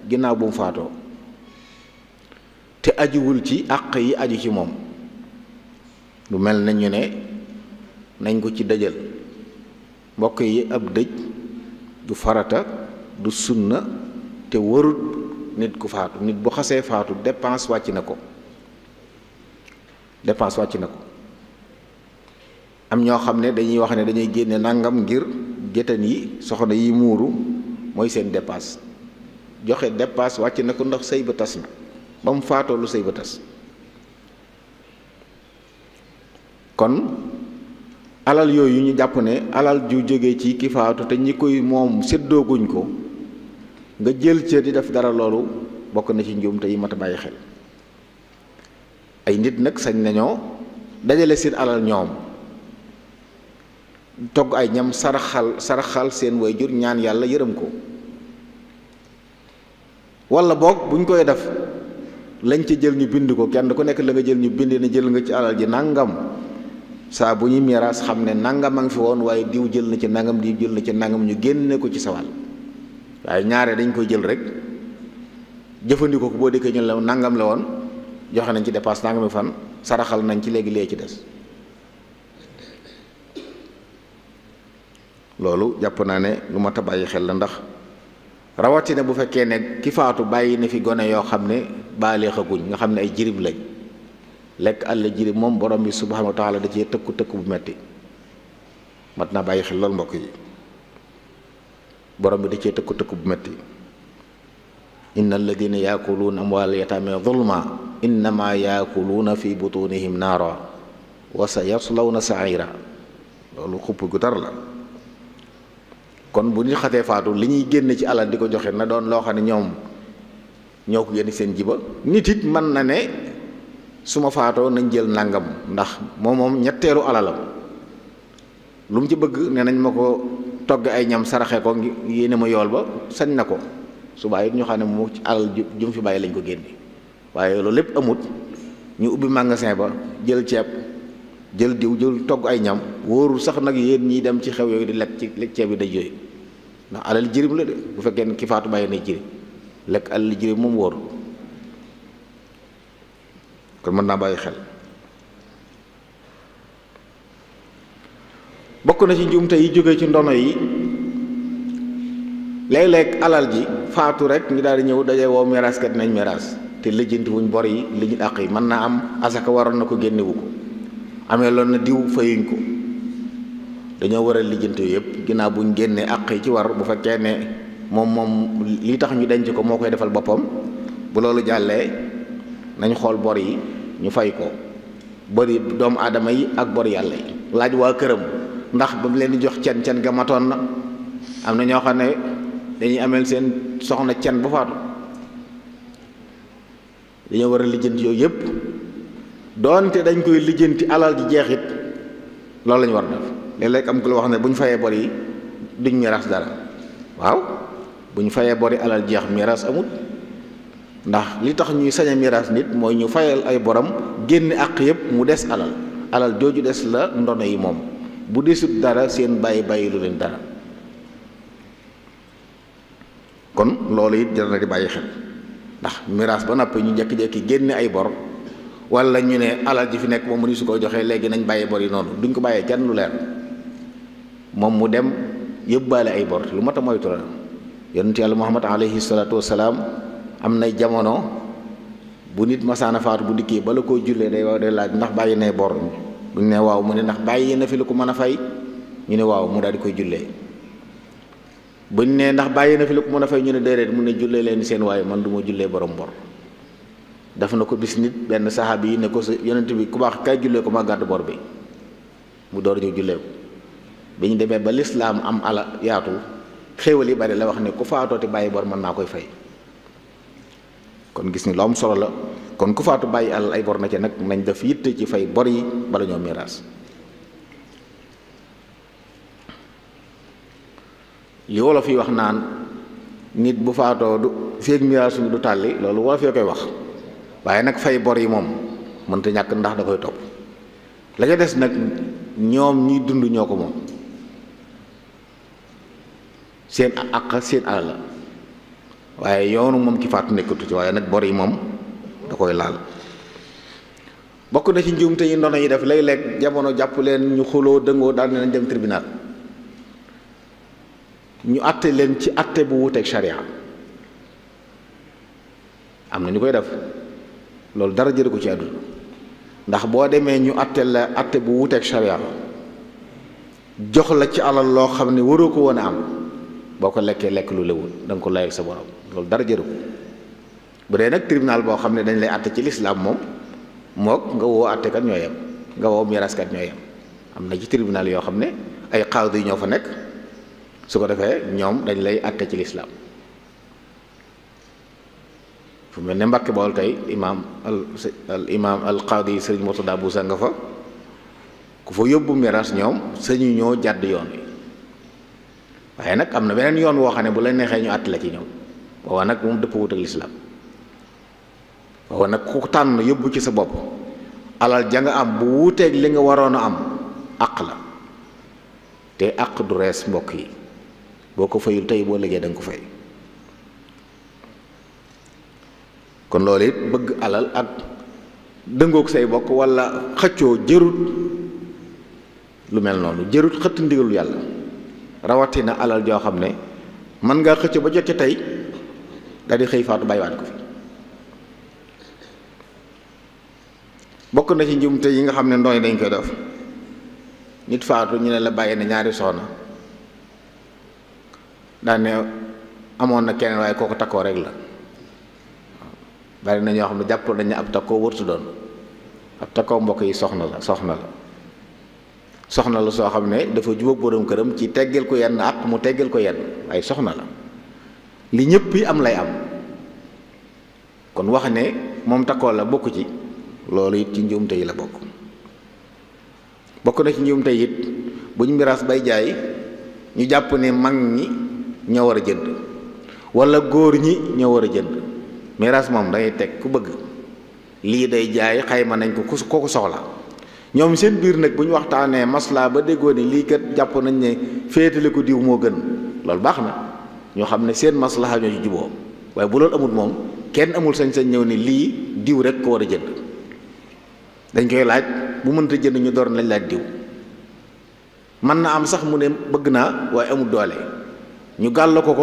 [SPEAKER 2] ginnaaw bu mu faatoo te ajuwul ci àq yi aju ci moom lu mel na ñu ne nañ ko ci dëjal mbokk yi ab dëj du farata du sunna te warut nit ku faatu nit bu xasee faatu dépense wàcc na ko am ñoo xam ne dañuy wax ne dañuy génne nangam ngir géttan yi soxna yi muuru mooy seen dépense joxe dépense wàcc na ko ndax sëy ba tas na ba mu faatoo lu sëy ba tas kon alal yooyu ñu jàpp ne alal ju jóge ci ki faatu te ñi koy moom séddooguñ ko nga jël ca di def dara loolu bokk na ci njuum te yi mat a bàyyi xel ay nit nag sañ nañoo dajale seen alal ñoom togg ay ñam saraxal seen waajur ñaan yàlla yërëm ko walla boog buñ koy def lañ ci jël ñu bind ko kenn ku nekk la nga jël ñu bind ne jël nga ci alal ji nangam saa bu ñuy miraas xam ne nangam a ngi fi woon waaye diw jël na ci nangam diw jël na ci nangam ñu génne ko ci sawal waaye ñaare dañ koy jël rek jëfandikoo ko boo déggee ñu la nangam la woon joxe nañ ci dépasse nangami fan saraxal nañ ci léegi lee ci des loolu jàpp naa ne lu mat a bàyyi xel la ndax rawatina bu fekkee ne ki faatu bàyyi na fi gone yoo xam ne baaleexaguñ nga xam ne ay jirim lañ lekk àll jirim moom borom bi subhanahu wa taala da cee tëkku bu metti mat naa bàyyi xel loolu mbokk yi borom bi da cee tëkku bu metti inna alladina yaakuluuna amwaal yataame zulma innama yaakuluuna fi butunihim naara wa sa yaslawna saira loolu xupp gu tar la kon bu ñu xatee faatu li ñuy génn ci alal di ko joxe na doon loo xam ne ñoom ñoo ko génn seen jiba nit it mën na ne su ma faatoo nañ jël nangam ndax moom ñetteelu alalam lu mu ci bëgg ne nañ ma ko togg ay ñam saraxe ko yéene ma yool ba sañ na ko subaa it ñu xam ne mu ci alal jum fi bàyyi lañ ko génne waaye loolu lépp amut ñu ubbi magasin ba jël ceeb jël diw jël togg ay ñam wóorul sax nag yéen ñiy dem ci xew yooyu di lekk ci lekk ceeb yi day yooyu ndax alal jirim la de bu fekkee ne ki faatu bàyyi na jirim lekk alal jirim moom wóor kon mën naa bàyyi xel bokk na ci njuumte yi jóge ci ndono yi léeg-léeg alal ji faatu rek ñu daal di ñëw daje woo miraaskat nañ miraas te lijjanti wuñ bor yi li ñu àq yi mën naa am asaka waroon na ko génnewu ko amee loolu na diw fayuñ ko dañoo war a lijjanti yëpp ginnaaw buñ génnee àq yi ci war bu fekkee ne moom li tax ñu denc ko moo koy defal boppam bu loolu jàllee nañ xool bor yi ñu fay ko bori doomu aadama yi ak bor yàlla yi laaj waa këram ndax ba mu leen di jox cen ga matoon na am na ñoo xam ne dañuy ameel seen soxna cen bu faatu dañoo war a lijjanti yooyu yëpp doonte dañ koy lijjanti alal ji jeexit loolu la ñu war a def léeg-léeg am ku la wax ne bu ñu fayee bor yi duñ miraas dara waaw bu ñu fayee bor yi alal jeex miraas amul ndax li tax ñuy sañ a miraas nit mooy ñu fayal ay borom génn àq yëpp mu des alal jooju des la ndono yi moom bu desut dara seen bàyyi lu leen dara kon loolu it jar na di bàyyi xel ndax miraas ba noppi ñu jekki-jekki génne ay bor wala ñu ne alal ji fi nekk moom mu ni su ko joxee léegi nañ bàyyi bor yi noonu duñ ko bàyyee kenn lu leer moom mu dem yóbbaale ay bor lu mat a moytu la yonent yàlla Muhammad alayhi salaatu wasalaam am nay jamono bu nit masaana faatu bu dikkee bala koo jullee day laaj ndax bàyyi ne bor buñ ne waaw mu ne ndax bàyyi na fi lu ko mën a fay ñu ne waaw mu daal di koy jullee. buñ ne ndax bàyyi na fi lu ko mën a fay ñu ne déedéet mu ne jullee leen seen waaye man du ma jullee borom bor. daf na ko bis nit benn saxaabi yi ne ko sa yonent bi ku baax kay jullee ko ma gàddu bor bi mu door ñëw jullee ko. bi ñu demee ba lislaam am ala yaatu xéewal yi bari la wax ne ku faatoo te bàyyi bor mën naa koy fay. kon gis ni lu am solo la kon ku faatu bàyyi alal ay bor na ci nag nañ def yitte ci fay bor yi bala ñoo miraas. li wolof yi wax naan nit bu faatoo du feeg miraas mi du tàlli loolu wolof yoo koy wax waaye nag fay bor yi moom mënta ñàkk ndax da koy topp. la ca des nag ñoom ñuy dund ñoo ko moom seen àq seen alal la waaye yoonu moom ki faatu nekkatu ci waaye nag bor yi moom da koy laal. bokk na ci njuumte yi ndono yi def léeg-léeg jamono jàpp leen ñu xuloo dëngoo daal nañ dem tribunal ñu àtte leen ci àtte bu wuteeg sharia. am na ñu koy def loolu dara jëru ko ci àdduna ndax boo demee ñu àtte la àtte bu wuteeg sharia jox la ci alal loo xam ne waroo ko woon a am boo ko lekkee lekk lu lewul da nga ko layal sa borom loolu dara jëru ko. bu dee nag tribunal boo xam ne dañ lay àtte ci lislaam moom mook nga woo àttekat ñoo yem nga woo miraskat ñoo yem. am na ci tribunal yoo xam ne ay qaadi ñoo fa nekk su ko defee ñoom dañ lay àtte ci lislaam. fu mel ne Mbàkke Bawol tey imaam al qaadi sëriñ Murtada Buusa nga fa ku fa yóbbu miras ñoom sañu ñoo jàdd yoon wi waaye nag am na beneen yoon woo xam ne bu la neexee ñu àtte la ci ñoom booba nag moom dëpp wut ak lislaam. booba nag ku tànn yóbbu ci sa bopp alal ja nga am bu wuuteeg li nga waroon a am àq la te àq du rees mbokk yi boo ko fayul tey boo liggéey da nga ko fay. kon loolu it bëgg alal ak dëngoog say bokk wala xëccoo jërut lu mel noonu jërut xëtt ndigalu yàlla rawatina alal joo xam ne mën ngaa xëccoo ba jot ca tey daal di xëy faatu bàyyiwaat ko fi. bokk na ci njumte yi nga xam ne ndooy dañ koy def nit faatu ñu ne la bàyyi na ñaari soxna daan ne amoon na keneen waaye kooku takkoo rek la. bari na ñoo xam ne jàpp nañ ne ab takkoo wërtu doon ab takkoo mbokk yi soxna la soo xam ne dafa jubóog borom këram ci teggeel ko yenn ak mu teggeel ko yenn waaye soxna la li ñëpp yi am lay am kon wax ne moom takkoo la bokk ci loolu it ci njuumte yi la bokk na ci njuumte it bu ñu miraas bay jaay ñu jàpp ne mag ñi ñoo war a jënd wala góor ñi ñoo war a jënd. miraas moom dangay teg ku bëgg lii day jaay xayma nañ ko ku soxla ñoom seen biir nag bu ñu waxtaanee maslaa ba déggoo ni lii kat jàpp nañ ne féetale ko diw moo gën loolu baax na ñoo xam ne seen maslaha ñoo ci juboo waaye bu loolu amul moom kenn amul sañ-sañ ñëw ni lii diw rek ko war a jënd dañ koy laaj bu mënta jënd ñu door lañ laaj diw mën na am sax mu ne bëgg naa waaye amul doole ñu gàll ko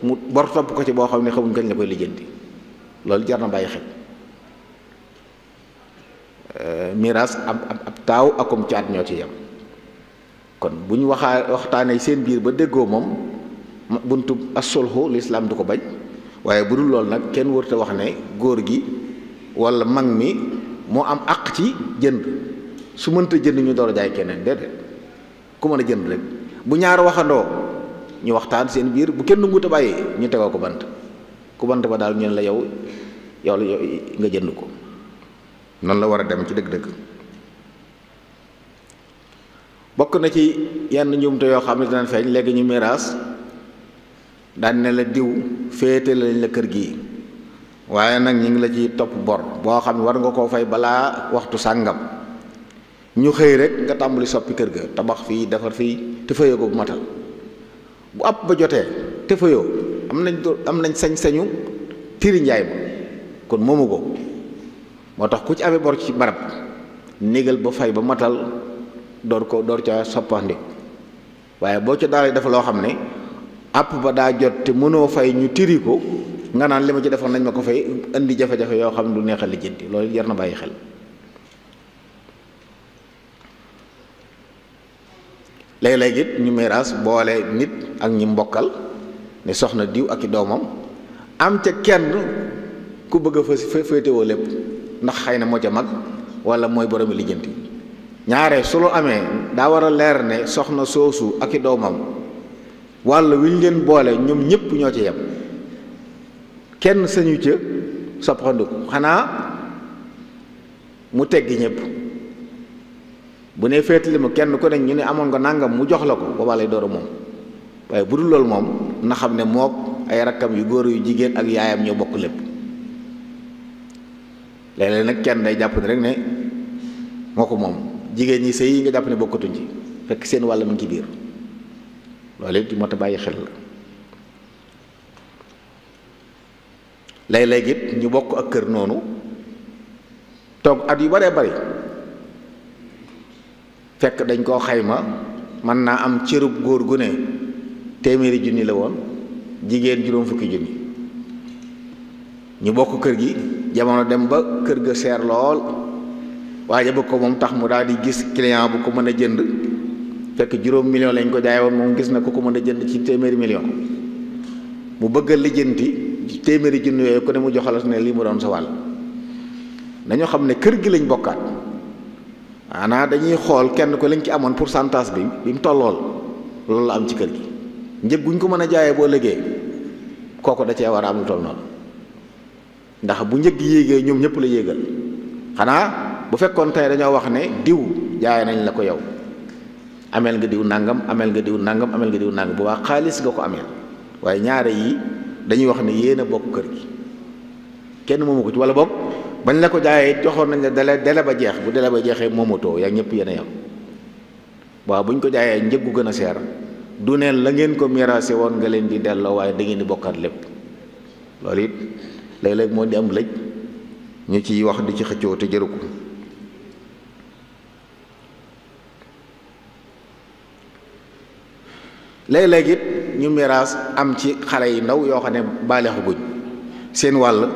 [SPEAKER 2] mu bor topp ko ci boo xam ne xamuñ kañ la koy lijjanti. loolu jar na bàyyi xel miraas ab taaw akum caat ñoo ci yem kon bu ñu waxtaanee seen biir ba déggoo moom buntu as-sulhu lislaam du ko bañ waaye bu dul loolu nag kenn wërta wax ne góor gi wala mag mi moo am àq ci jënd su mënta jënd ñu door a jaay keneen déedéet ku mën a jënd rek bu ñaar waxandoo ñu waxtaan seen biir bu kenn nguta bàyyi ñu tegoo ko bant ku bant ba daal ñu ne la yow nga jënd ko noonu la war a dem ci dëgg-dëgg. bokk na ci yenn njuumte yoo xam ne dinañ feeñ léegi ñu miraas daan ne la diw féete lañ la kër gi waaye nag ñu ngi la ci topp bor boo xam ne war nga koo fay balaa waxtu sàngam ñu xëy rek nga tàmbali soppi kër ga tabax fii defar fii te fayoo ko bu matal bu àpp ba jotee te fayoo am nañ sañ-sañu tiri njaay ma kon moomu ko moo tax ku ci amee bor ci barab négal ba fay ba matal door ca soppandi waaye boo ca daal dafa loo xam ne àpp ba daa jot te mënoo fay ñu tiri ko nga naan li ma ci defoon nañ ma ko fay indi jafe-jafe yoo xam ne du neexal lijjanti loolu jar na bàyyi xel. léeg-léeg it ñu miraas boole nit ak ñi mbokkal ne soxna diw ak i doomam am ca kenn ku bëgg a fa féetewoo lépp ndax xëy na moo ca mag wala mooy boromi lijjanti ñaare su lu amee daa war a leer ne soxna soosu ak i doomam walla wi ñu leen boole ñoom ñëpp ñoo ci yem kenn sañu ca soppandiku xanaa mu teggi ñëpp bu ne féetali ma kenn ku ne ñu ne amoon nga nangam mu jox la ko boobaa lay door a moom waaye bu dul loolu moom na xam ne mook ay rakkam yu góor yu jigéen ak yaayam ñoo bokk lépp léeg-léeg nag kenn day jàpp ne rek ne moo ko moom jigéen ñi sëy yi nga jàpp ne bokkatuñ ci fekk seen wàll mu ngi ci biir loolu it moo tax bàyyi xel la léeg-léeg it ñu bokk ak kër noonu toog at yu baree bari fekk dañ koo xayma mën naa am cërub góor gu ne téeméeri junni la woon jigéen juróom fukki junni ñu bokk kër gi jamono dem ba kër ga seer lool waaye bëgg ko moom tax mu daal di gis client bu ko mën a jënd fekk juróom million lañ ko jaay woon moom gis na ku ko mën a jënd ci téeméeri million mu bëgg a lijjanti téeméeri junni yooyu ku ne mu joxalas ne lii mu doon sa wàll dañoo xam ne kër gi lañ bokkaat maanaam dañuy xool kenn ko lañ ci amoon pourcentage bi mu tollool loolu la am ci kër gi njëg guñ ko mën a jaayee boo liggéey kooku da cee war a am lu toll noonu ndax bu njëg yéegee ñoom ñëpp la yéegal xanaa bu fekkoon tey dañoo wax ne diw jaay nañ la ko yow ameel nga diw nangam ameel nga diw nangam ameel nga diw nangam bu waa xaalis nga ko ameel waaye ñaare yi dañuy wax ne yéen a bokk kër gi kenn moomu ko ci wala bokk bañ la ko jaayee joxoon nañ la dele ba jeex bu dele ba jeexee moomatoo yaa ñëpp yéen a yam waaw buñ ko jaayee njëggu gën a seer du neen la ngeen ko miraase woon nga leen di delloo waaye da ngeen di bokkaat lépp loolu it léeg-léeg moo di am lëj ñu ciy wax di ci xëccoo te jëru ko léeg-léeg it ñu miraas am ci xale yi ndaw yoo xam ne baaleexu guñ seen wàll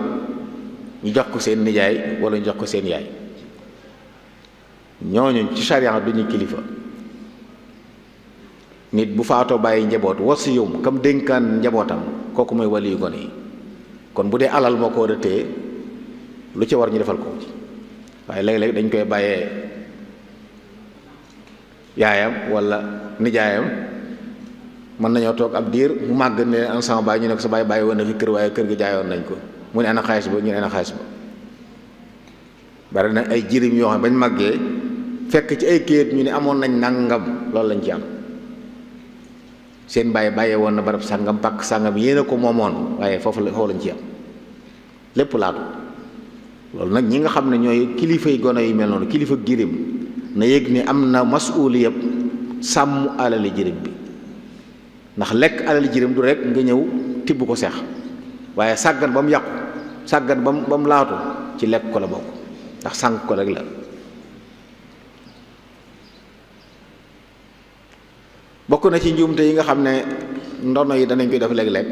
[SPEAKER 2] ñu jox ko seen nijaay wala ñu jox ko seen yaay ñooñu ci charia duñu kilifa nit bu faatoo bàyyi njaboot wasiyum kam dénkaan njabootam kooku mooy wali yu gone yi kon bu dee alal moo ko war a téye lu ci war ñu defal ko ci waaye léeg-léeg dañ koy bàyyee yaayam wala nijaayam mën nañoo toog ab diir mu màgg ne an sama baay ñu ne ko sa baay bàyyi woon na fi kër waaye kër gi jaayoon nañ ko mu ne ana xaalis ba ñu ne ana xaalis ba bari na ay jirim yoo xam ne bañ màggee fekk ci ay kayit ñu ne amoon nañ nangam loolu lañ ci am seen bàyyi bàyyee woon na barab sàngam pàkk sàngam yéen a ko moomoon waaye foofu lañ ci am lépp laatu loolu nag ñi nga xam ne ñooy kilifay gone yu mel noonu kilifa jirim na yëg ni am na masuuli yëpp sàmm alali jirim bi ndax lekk alali jirim du rek nga ñëw tibb ko seex waaye sàggan ba mu yàqu sàggan ba mu laatu ci lekk ko la bokk ndax sànq ko rek la bokk na ci njuumte yi nga xam ne ndono yi danañ koy def léeg-léeg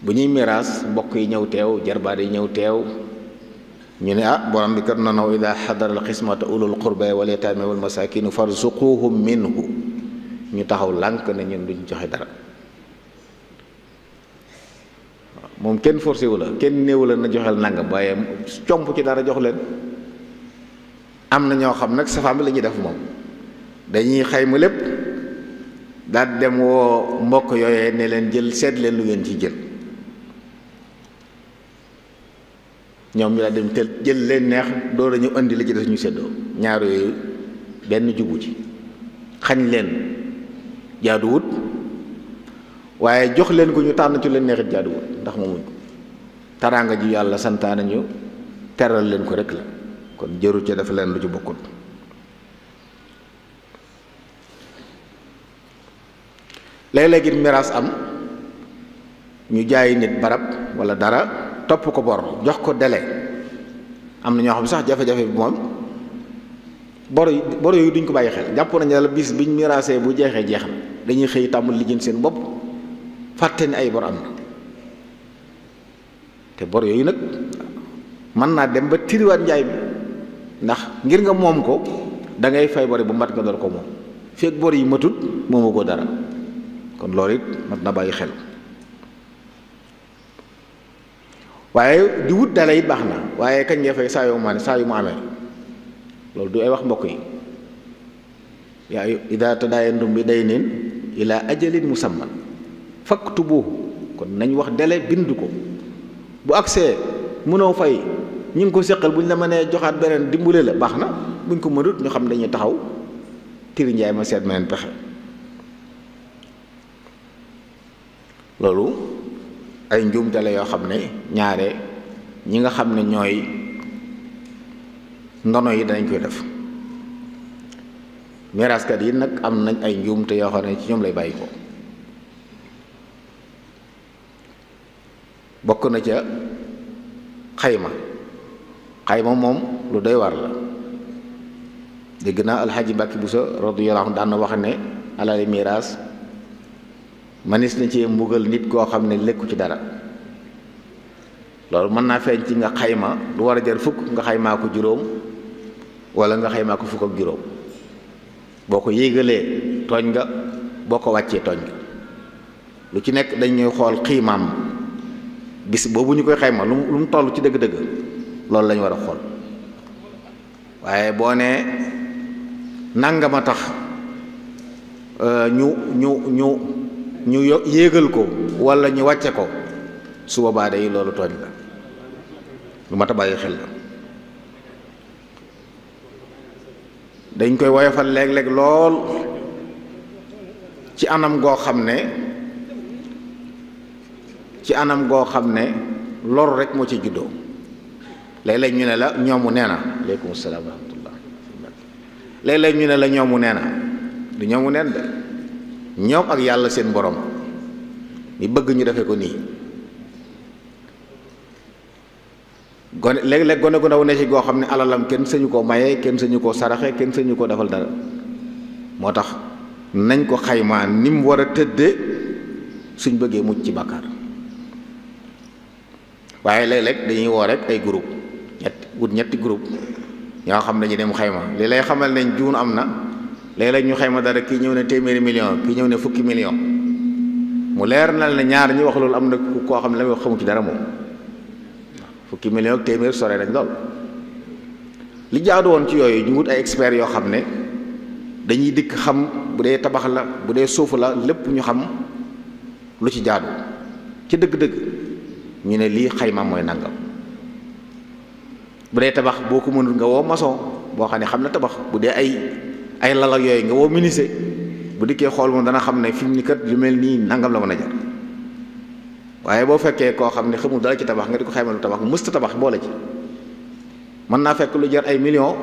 [SPEAKER 2] bu ñuy miraas mbokk yi ñëw teew jarbaat yi ñëw teew ñu ne borom bi kat noonu ida xadara al xismata ulul qurba wal yataame wal masakinu farzuquhum minhu ñu taxaw lànk ne ñun duñ joxe dara moom kenn forcé wu la kenn néewu la na joxel nangam waaye comp ci dara jox leen am na ñoo xam nag safaam bi la ñuy def moom dañuy xayma lépp daal dem woo mbokk yooyee ne leen jël seet leen lu ngeen ci jël ñoom ñu daal dem tel jël leen neex door a ñu indi la ci des ñu seddoo ñaar yooyu benn jubu ci xañ leen jaaduwut waaye jox leen ko ñu tànn ci leen neexit jaaduwut ndax moomuñ ko taraanga ji yàlla santaane ñu teral leen ko rek la kon jëru ca dafa leen lu ci bokkut léeg-léeg it miraas am ñu jaay nit barab wala dara topp ko bor jox ko délai am na ñoo xam sax jafe-jafe bi moom bor yooyu duñ ko bàyyi xel jàpp nañu la bis biñ miraasee bu jeexee jeex na dañuy xëy tàmbul lijjanti seen bopp fàtte ni ay bor am na te bor yooyu nag mën naa dem ba tiriwaat njaay bi ndax ngir nga moom ko da ngay fay bor yi bu mat nga door ko moom. fekk bor yi matut moomu ko dara. kon loolu it mat na bàyyi xel. waaye di wut dala it baax na waaye kañ nga fay saa yu mu amee loolu du ay wax mbokk yi. yaa ida tadaayantum bi daynin ila ajalin musamman faktubuhu kon nañ wax délai bind ko bu agsee mënoo fay ñi ngi ko seqal bu ñu la mënee joxaat beneen dimbule la baax na buñ ko mënut ñu xam dañuy taxaw tiri njaay ma seet meneen pexe. loolu ay njuumte la yoo xam ne ñaare ñi nga xam ne ñooy ndono yi danañ koy def. miraaskat yi nag am nañ ay njuumte yoo xam ne ci ñoom lay bàyyi ko. bokk na ca xayma moom lu doy war la. dégg naa alxaaji Mbàkke Buso radiyallaahu anhu daan na wax ne alali miraas manis na ci mbugal nit koo xam ne lekku ci dara. loolu mën naa feeñ ci nga xayma lu war a jar fukk nga xaymaa ko juróom wala nga xaymaa ko fukk ak juróom. boo ko yéegalee tooñ nga boo ko wàccee tooñ nga. lu ci nekk dañuy xool xiimaam bis boobu ñu koy xayma lu mu toll ci dëgg-dëgg loolu lañu war a xool. waaye boo nee nangama tax ñu yéegal ko wala ñu wàcce ko su boobaa day loolu tooñ la lu mat a bàyyi xel la. dañ koy woyofal léeg-léeg lool ci anam goo xam ne lor rek moo ci juddoo. léeg-léeg ñu ne la ñoomu nee na aleykum salaam wa rahmatullah. léeg-léeg ñu ne la ñoomu nee na du ñoomu neen de ñoom ak yàlla seen borom mi bëgg ñu defe ko nii. gone léeg-léeg gone gu ndaw ne ci goo xam ne alalam kenn sañu koo maye kenn sañu koo saraxe kenn sañu koo defal dara. moo tax nañ ko xaymaa ni mu war a tëdde suñ bëggee mucc ci bàkkaar. waaye léeg-léeg dañuy woo rek ay groupe ñetti groupe ñoo xam ne dañuy dem xayma li lay xamal ne juun am na. léeg-léeg ñu xayma dara kii ñëw ne téeméeri million kii ñëw ne fukki million mu leer na ne ñaar ñi wax loolu am na koo xam ne la muy wax xamu ci dara moom. fukki million ak téeméer sore nañ lool. li jaadu woon ci yooyu ñu wut ay experts yoo xam ne dañuy dikk xam bu dee tabax la bu dee suuf la lépp ñu xam lu ci jaadu ci dëgg-dëgg ñu ne lii xayma mooy nangam. bu dee tabax boo ko mënul nga woo maçon boo xam ne xam na tabax. bu dee ay lal ak yooyu nga woo menuisier bu dikkee xool moom dana xam ne fi mu ni kat lu mel nii nangam la mën a jar. waaye boo fekkee koo xam ne xamul dara ci tabax nga di ko xayma lu tabax mu mësta tabax boole ci mën naa fekk lu jar ay millions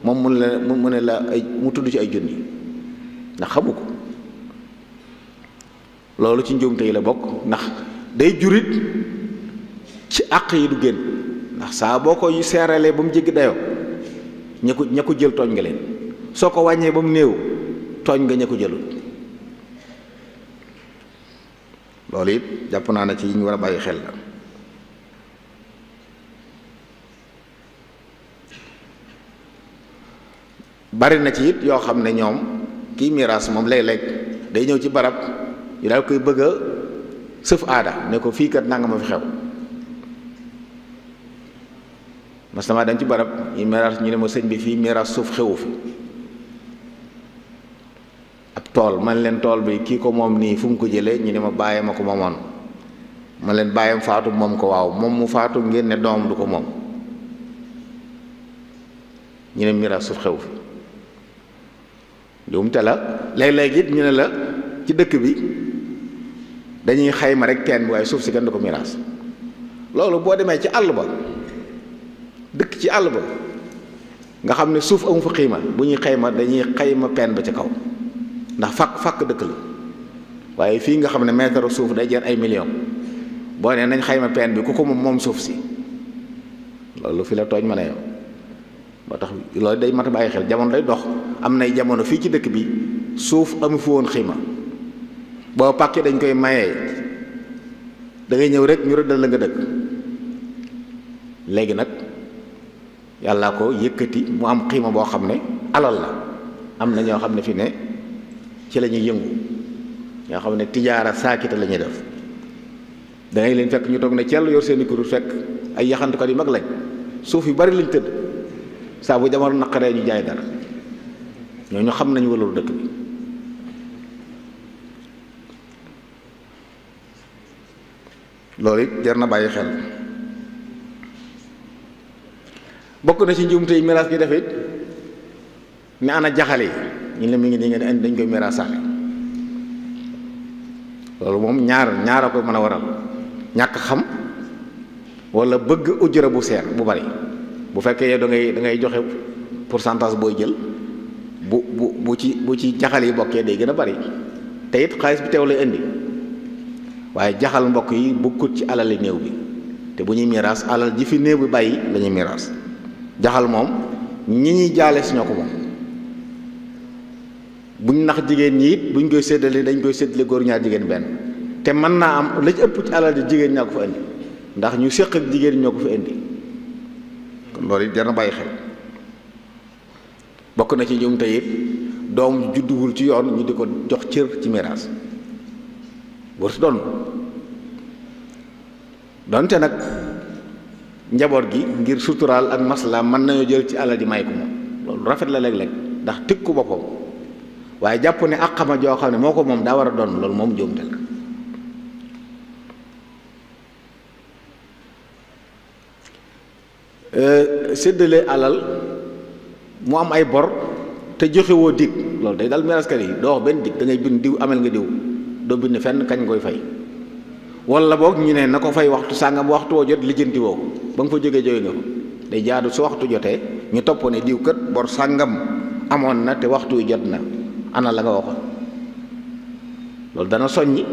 [SPEAKER 2] moom mu ne la mu tudd ci ay junni ndax xamu ko. loolu ci njuumte yi la bokk ndax day jurit ci àq yi du génn ndax saa boo ko seeralee ba mu jéggi dayoo ña ko jël tooñ nga leen soo ko wàññee ba mu néew tooñ nga ña ko jëlul. loolu it jàpp naa ne ci yi ñu war a bàyyi xel la. bari na ci it yoo xam ne ñoom kii miraas moom léeg-léeg day ñëw ci barab ñu daal koy bëgg a sëf aada ne ko fii kat nanga ma fi xew. mas dama dem ci barab ñu miraas ñu ne ma sëñ bi fii miraas suuf xewu fi. ab tool man leen tool bi kii ko moom nii fu mu ko jëlee ñu ne ma bàyyee ma ko moomoon man leen bàyyam faatu moom ko waaw moom mu faatu ngeen ne doom du ko moom ñu ne miraas suuf xew fi. juumte la léeg-léeg it ñu ne la ci dëkk bi dañuy xayma rek teen bi waaye suuf si kenn du ko miraas. loolu boo demee ci àll ba dëkk ci àll ba nga xam ne suuf amu fa xiima bu ñuy xayma dañuy xayma peen ba ca kaw ndax fàkk dëkk la. waaye fii nga xam ne mètre suuf day jar ay millions boo nee nañ xayma peen bi ku ko moom suuf si loolu fi la tooñ mën a yow. moo tax loolu day mat a bàyyi xel jamono day dox am nay jamono fii ci dëkk bi suuf amu fi woon xiima boo pàkkee dañ koy mayee da ngay ñëw rek ñu rëddal la nga dëkk. léegi nag yàlla ko yëkkati mu am xiima boo xam ne alal la. am na ñoo xam ne fi ne ci la ñuy yëngu, ñoo xam ne tijaara saakita la ñuy def. da ngay leen fekk ñu toog ne cell yor seeni kurus, fekk ay yaxantukat yu mag lañ, suuf yu bari lañ tëdd, saa bu jamono naqaree ñu jaay dara. ñooñu xam nañu walalu dëkk bi. loolu it jar na bàyyi xel. bokk na ci njuumte yi miraas gi def it ne ana jaxale yi ñu ne mi ngi nii ngeen indi dañ koy miraasaale. loolu moom ñaar a ko mën a waral: ñàkk xam wala bëgg ujura bu seer bu bari. bu fekkee yow da ngay joxe pourcentage booy jël, bu ci jaxal yi bokkee day gën a bari, te it xaalis bi teew lay indi. waaye jaxal mbokk yi bokkut ci alali néew bi, te bu ñuy miraas alal ji fi néew bi bàyyi la ñuy miraas. jaxal moom ñi ñuy jaale si ñoo ko moom. buñ nax jigéen ñi it buñ koy séddale dañ koy séddale góor ñaar jigéen benn, te mën naa am la ci ëpp ci alal ji jigéen ñaa ko fa indi, ndax ñu séq ak jigéen ñoo ko fa indi. kon loolu it jar na bàyyi xel. bokk na ci ñoom tey it doom judduwul ci yoon ñu di ko jox cër ci miraas. warut doon donte nag njaboot gi ngir suturaal ak masla mën nañoo jël ci alal ji may ko moom, loolu rafet la léeg-léeg ndax tëkku boppam. waaye jàpp ne ak xama joo xam ne moo ko moom daa war a doon, loolu moom njuumte la. séddale alal mu am ay bor te joxewoo dig, loolu day dal miraaskat yi. doo wax benn dig, da ngay bind diw amel nga diw, doo bind fenn kañ koy fay. wala boog ñu ne na ko fay waxtu sàngam, waxtu woo jot lijjanti woo ba nga fa jógee nga fa. day jaadu su waxtu jotee ñu topp ne diw kat bor sàngam amoon na te waxtu wi jot na, ana la nga waxoon. loolu dana soññi.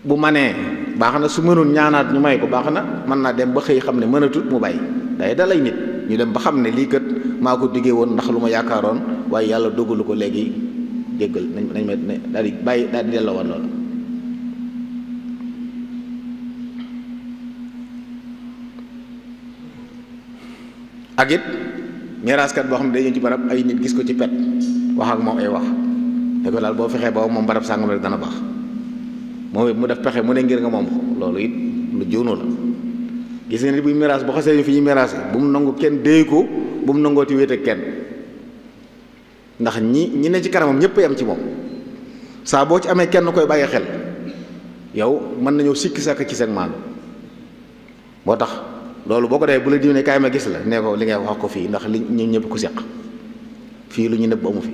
[SPEAKER 2] bu manee baax na, su mënul ñaanaat ñu may ko baax na, mën naa dem ba xëy xam ne mënatut mu bàyyi. day dalay nit ñu dem ba xam ne lii kat maa ko diggee woon ndax lu ma yaakaaroon, waaye yàlla dogalu ko, léegi jéggal nañ ma daal di bàyyi, daal di delloo woon loolu. ak it miraaskat boo xam ne day ñëw ci barab ay nit gis ko ci pet, wax ak moom ay wax da ko daal boo fexee ba moom barab sàngam rek dana baax, moom it mu def pexe mu ne ngir nga moom ko. loolu it lu juunu la. gis nga ni buy miraas bu xasee fi ñuy miraase bu mu nangu kenn déy ko, bu mu nangooti wéet ak kenn, ndax ñi ne ci kanamam ñëpp yam ci moom. saa boo ci amee kenn koy bàyyi xel, yow mën nañoo sikki sàkk ci seen maandu. moo tax loolu boo ko defee bu la diw ne kaay ma gis la, nee ko li ngay wax ko fii, ndax li ñun ñëpp ku seq fii lu ñu nëbb amu fi.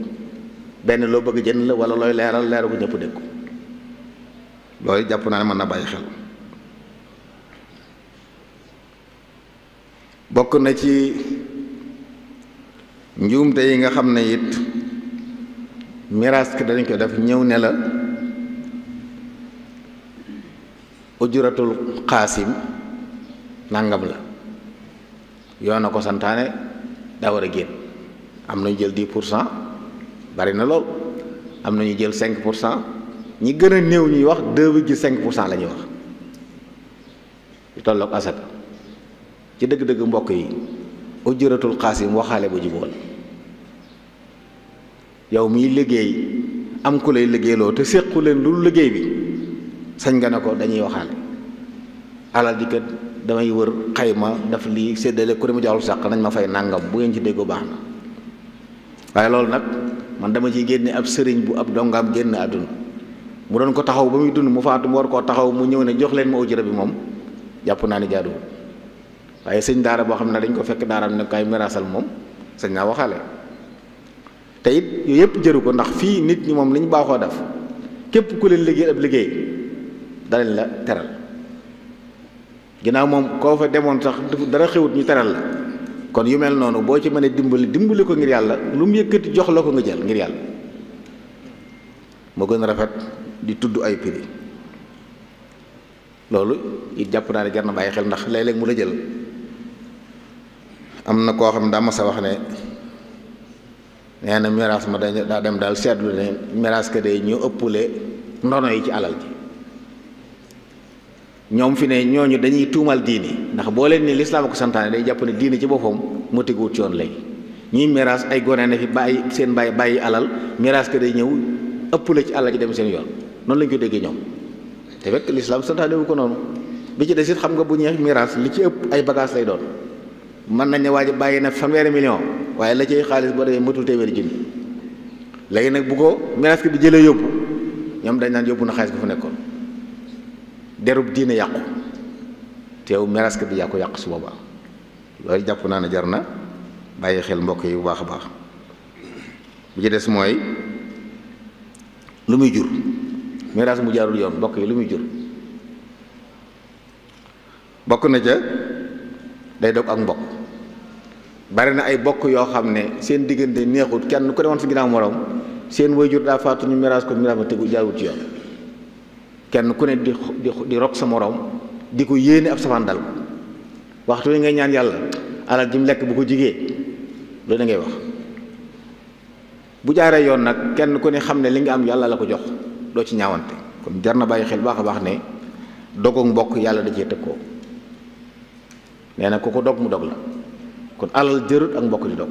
[SPEAKER 2] benn loo bëgg jënd la wala looy leeral ko ñëpp dégg ko. loolu jàpp naa ne mën na bàyyi xel. bokk na ci njuumte yi nga xam ne it miraas ki dañ ko def, ñëw ne la ujuratul xaasim nangam la, yoon na ko santaane, daa war a génn. am nañu jël 10%, bari na lool. am nañu jël 5%, ñi gën a néew ñuy wax 2,5% la ñuy wax yu tolloog asaka. ci dëgg-dëgg mbokk yi ujuratul xaasim waxaale ba jubóol. yow miy liggéey am ku lay liggéeyloo te séqu leen lu liggéey bi, sañ nga ne ko dañuy waxaale. alal di kat damay wër xayma daf lii séddale ku ne ma joxul sàq nañ ma fay nàngam, bu ngeen ci déggoo baax na. waaye loolu nag man dama ciy génne ab sëriñ bu ab dongaam génn àdduna, mu doon ko taxaw ba muy dund, mu faatu mu war koo taxaw, mu ñëw ne jox leen ma ujura bi, moom jàpp naa ne jaaduwul. waaye sëñ daara boo xam ne dañ ko fekk daaraam ne kay miraasal, moom sañ naa waxaale. te it yooyu yëpp jëru ko, ndax fii nit ñi moom li ñu baaxoo def, képp ku leen liggéey ab liggéey danañ la teral. ginnaaw moom koo fa demoon sax dara xewut ñu teral la, kon yu mel noonu boo ci mënee dimbali ko ngir yàlla, lu mu yëkkati jox la ko nga jël ngir yàlla, moo gën a rafet di tudd ay prix. loolu it jàpp naa ne jar na bàyyi xel, ndax léeg-léeg mu la jël. am na koo xam ne daa mas a wax ne nee na miraas ma daa dem daal seetlu ne miraas ka de ñu ëppale ndono yi ci alal ji. ñoom fi ne ñooñu dañuy tuumal diini, ndax boo leen ni lislaam ko santaane day jàpp ne diini ci boppam mu teguwut ci yoon léegi. ñuy miraas ay gone ne fi bàyyi seen bàyyi alal miraas ka day ñëw ëpp la ci alal ji dem seen yoon noonu lañ ko déggee ñoom te fekk lislaam santaane wu ko noonu. bi ci des it xam nga bu ñeex miraas li ci ëpp ay bagage lay doon mën nañ ne waa ji bàyyi na 1 million waaye la cay xaalis boo demee matul téeméeri junni léegi nag bu ko miraas bi jëlee yóbbu ñoom dañ naan yóbbu na xaalis bu fa nekkoon derub diine yàqu teew miraas bi yaa ko yàq su boobaa loolu jàpp naa ne jar na bàyyi xel mbokk yi bu baax a baax bi ci des mooy lu muy jur miraas mu jaarul yoon mbokk yi lu muy jur bokk na ca day dog ak mbokk bari na ay bokk yoo xam ne seen diggante neexut kenn ku ne woon si ginnaaw morom seen waajur daa faatu ñu miraas ko miraas ma tegu jaarut ci yoon kenn ku ne di rok sa morom di ko yéene ab safaan dal waxtu wi ngay ñaan yàlla alal ji mu lekk bu ko jigee loolu da ngay wax bu jaaree yoon nag kenn ku ne xam ne li nga am yàlla la ko jox doo ci ñaawante kon jar na bàyyi xel baax a baax ne dogu mbokk yàlla da cee tëkkoo nee na ku ko dog mu dog la kon alal jërut ak mbokk di dog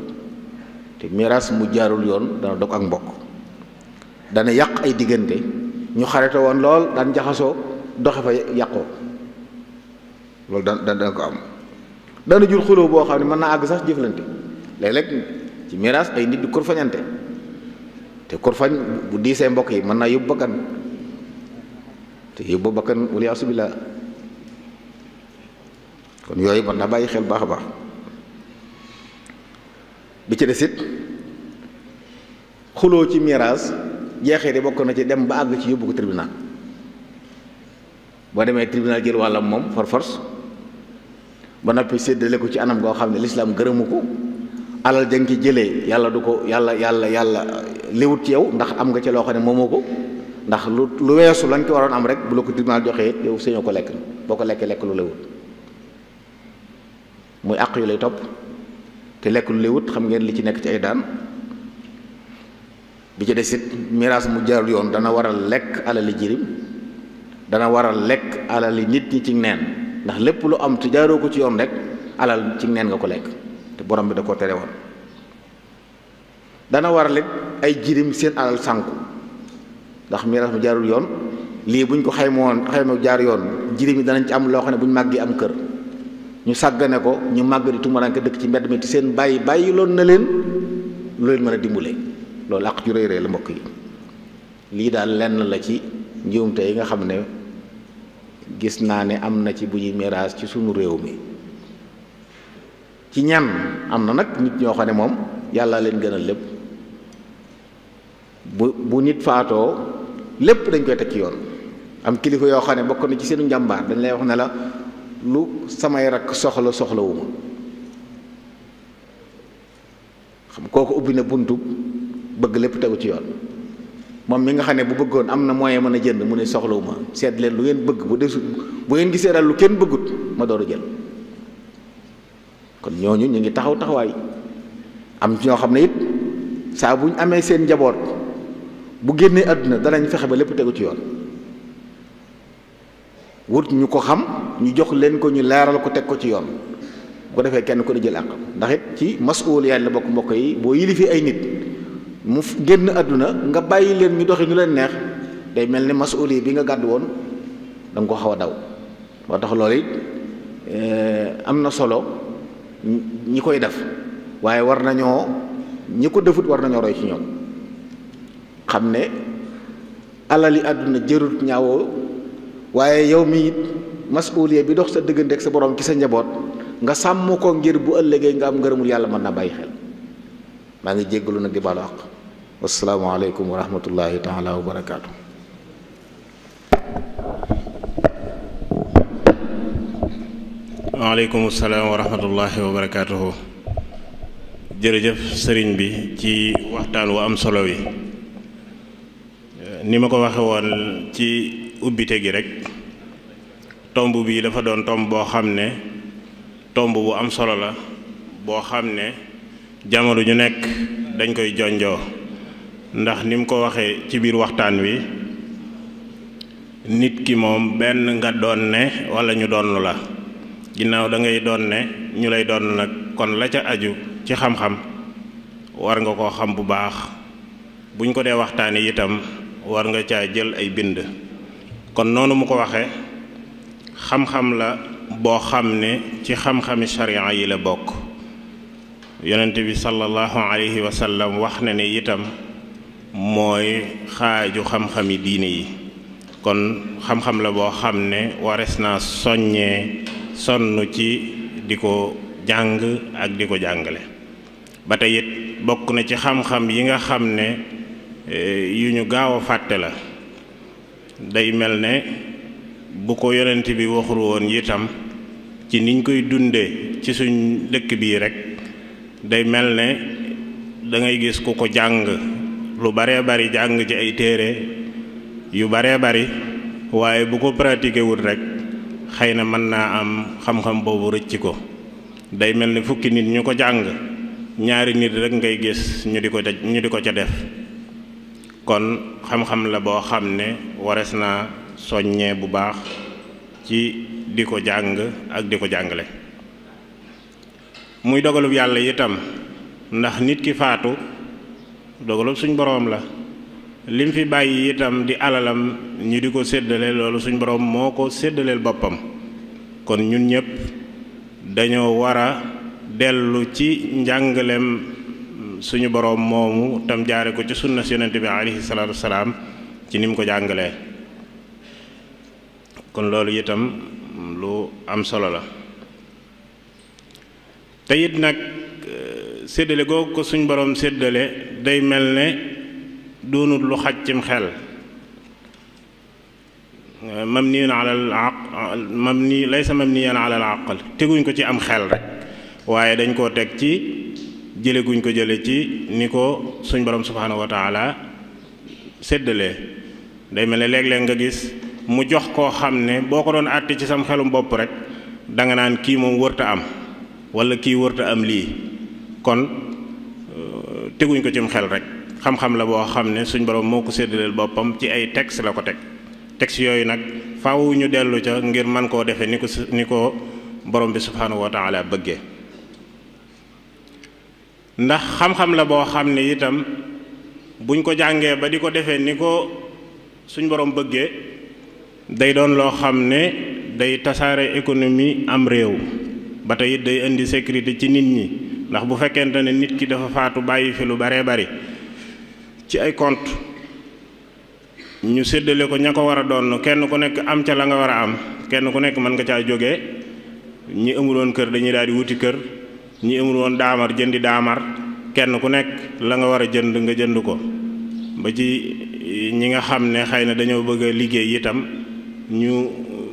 [SPEAKER 2] te miraas mu jaarul yoon dana dog ak mbokk dana yàq ay diggante ñu xarite woon lool daan jaxasoo doxe fa yàqoo loolu dana ko am dana jur xuloo boo xam ne mën naa àgg sax jëflante léeg-léeg ci miraas ay nit di kurfañante te kurfañ bu diisee mbokk yi mën naa yóbbu bakkan te yóbbu bakkan wala asubillah kon yooyu mën naa bàyyi xel baax a baax bi ci des it xuloo ci miraas jeexee di bokk na ci dem ba àgg ci yóbbu ko tribunal boo demee tribunal jël wàllam moom force ba noppi séddale ko ci anam goo xam ne lislaam gërëmu ko alal jang ci jëlee yàlla du ko yàlla liwut ci yow ndax am nga ci loo xam ne moomoo ko ndax lu weesu lañ ko waroon am rek bu la ko tribunal joxee yow sañoo ko lekk boo ko lekkee lekk lu lewut muy àq yu lay topp te lekk lu lewut xam ngeen li ci nekk ci ay daan bi ci des it miraas mu jaarul yoon dana waral lekk alali jirim dana waral lekk alali nit ñi ci neen ndax lépp lu am te jaaroo ko ci yoon rek alal ci neen nga ko lekk te borom bi da koo tere woon dana waral it ay jirim seen alal sànku ndax miraas mu jaarul yoon lii buñ ko xayma jaar yoon jirim yi danañ ci am loo xam ne buñ màggee am kër ñu sàggane ko ñu màgg di tumaranke dëkk ci mbedd mi te seen bàyyi loon na leen lu leen mën a dimbale loolu àq ju rëy rëy la mbokk yi lii daal lenn la ci njuumte yi nga xam ne gis naa ne am na ci bu ñuy miraas ci sunu réew mi ci ñan am na nag nit ñoo xam ne moom yàlla leen gënal lépp bu nit faatoo lépp dañ koy teg ci yoon am kilifa yoo xam ne bokk na ci seenu njàmbaar dañ lay wax ne la lu samay rakk soxlawuma xam kooku ubbi na buntu bëgg lépp tegu ci yoon moom mi nga xam ne bu bëggoon am na moyen mën a jënd mu ne soxlawuma seet leen lu ngeen bëgg bu desul bu ngeen gisee daal lu kenn bëggut ma door a jël kon ñooñu ñu ngi taxawaay am ñoo xam ne it saa bu ñu amee seen njaboot bu génnee àdduna danañ fexe ba lépp tegu ci yoon wut ñu ko xam ñu jox leen ko ñu leeral ko teg ko ci yoon bu ko defee kenn ko di jël àq ndax it ci masuuliyaat la bokk mbokk yi boo yilifee ay nit mu génn àdduna nga bàyyi leen ñu doxi ñu leen neex day mel ni masuuli bi nga gàddu woon da nga ko xaw a daw moo tax loolu it am na solo ñi koy def waaye war nañoo ñi ko defut war nañoo roy ci ñoom xam ne alali àdduna jërut ñaawoo waaye yow mi it masuuliya bi dox sa diggante ak sa borom ci sa njaboot nga sàmm ko ngir bu ëllëgee nga am ngërëmul yàlla mën na bàyyi xel maa ngi jéggalu nag di baalu àq wassalaamu aleykum wa rahmatullahi taala wa barakaatu.
[SPEAKER 1] waaleykum salaam wa rahmatullahi wa barakaatuhu. jërëjëf sëriñ bi ci waxtaan wu am solo wi ni ma ko waxe woon ci ubbite gi rek tomb bii dafa doon tomb boo xam ne tomb bu am solo la boo xam ne jamono ju nekk dañ koy jonjoo ndax ni mu ko waxee ci biir waxtaan wi nit ki moom benn nga doon ne walla ñu doon la ginnaaw da ngay doon ne ñu lay doon nag kon la ca aju ci xam-xam war nga koo xam bu baax buñ ko dee waxtaane itam war nga caa jël ay bind. kon noonu mu ko waxe xam-xam la boo xam ne ci xam-xami sharia yi la bokk. yonent bi sallallahu alayhi wa sallam wax na ne itam mooy xaaju xam-xami diine yi. kon xam-xam la boo xam ne wares naa soññee sonn ci di ko jàng ak di ko jàngale. ba tey it bokk na ci xam-xam yi nga xam ne yu ñu gaaw a fàtte la. day mel ne bu ko yonent bi waxul woon itam ci niñ koy dunde ci suñ dëkk bii rek day mel ne da ngay gis ku ko jàng lu baree bari jàng ci ay téere yu baree bari waaye bu ko pratiqué wul rek xëy na mën naa am xam-xam boobu rëcc ko. day mel ne fukki nit ñu ko jàng ñaari nit rek ngay gis ñu di ko ca def. kon xam-xam la boo xam ne wares naa soññee bu baax ci di ko jàng ak di ko jàngale. muy dogalub yàlla itam ndax nit ki faatu dogalub suñ boroom la. lim fi bàyyi itam di alalam ñu di ko séddale loolu suñ boroom moo ko séddaleel boppam. kon ñun ñëpp dañoo war a dellu ci njàngaleem suñu boroom moomu tam jaare ko ci sunna si yonent bi alayhi salaatu wasalaam ci ni mu ko jàngalee. kon loolu itam lu am solo la. te it nag séddale googu ko suñ boroom séddale day mel ne doonut lu xaj cim xel. laysa mabniyan ala al aql teguñ ko ci am xel rek waaye dañ koo teg ci jële guñ ko jële ci ni ko suñ borom subhaanahu wa taala séddalee. day mel ne léeg-léeg nga gis mu jox koo xam ne boo ko doon àtte ci sam xelum bopp rek danga naan kii moom wërta am wala kii wërta am lii. kon teguñ ko cim xel rek xam-xam la boo xam ne suñ borom moo ko séddaleel boppam ci ay texte la ko teg. texte yooyu nag faaw ñu dellu ca ngir man koo defee ni ko borom bi subhaanahu wa taala bëggee. ndax xam-xam la boo xam ne itam buñ ko jàngee ba di ko defee ni ko suñ borom bëggee day doon loo xam ne day tasaare économie am réew. ba tey it day indi sécurité ci nit ñi ndax bu fekkente ne nit ki dafa faatu bàyyi fi lu baree bari ci ay compte ñu séddale ko ña ko war a doon kenn ku nekk am ca la nga war a am kenn ku nekk mën nga caa jógee. ñi amul woon kër dañuy daal di wuti kër ñi amul woon daamar jëndi daamar kenn ku nekk la nga war a jënd nga jënd ko. ba ci ñi nga xam ne xëy na dañoo bëgg a liggéey itam ñu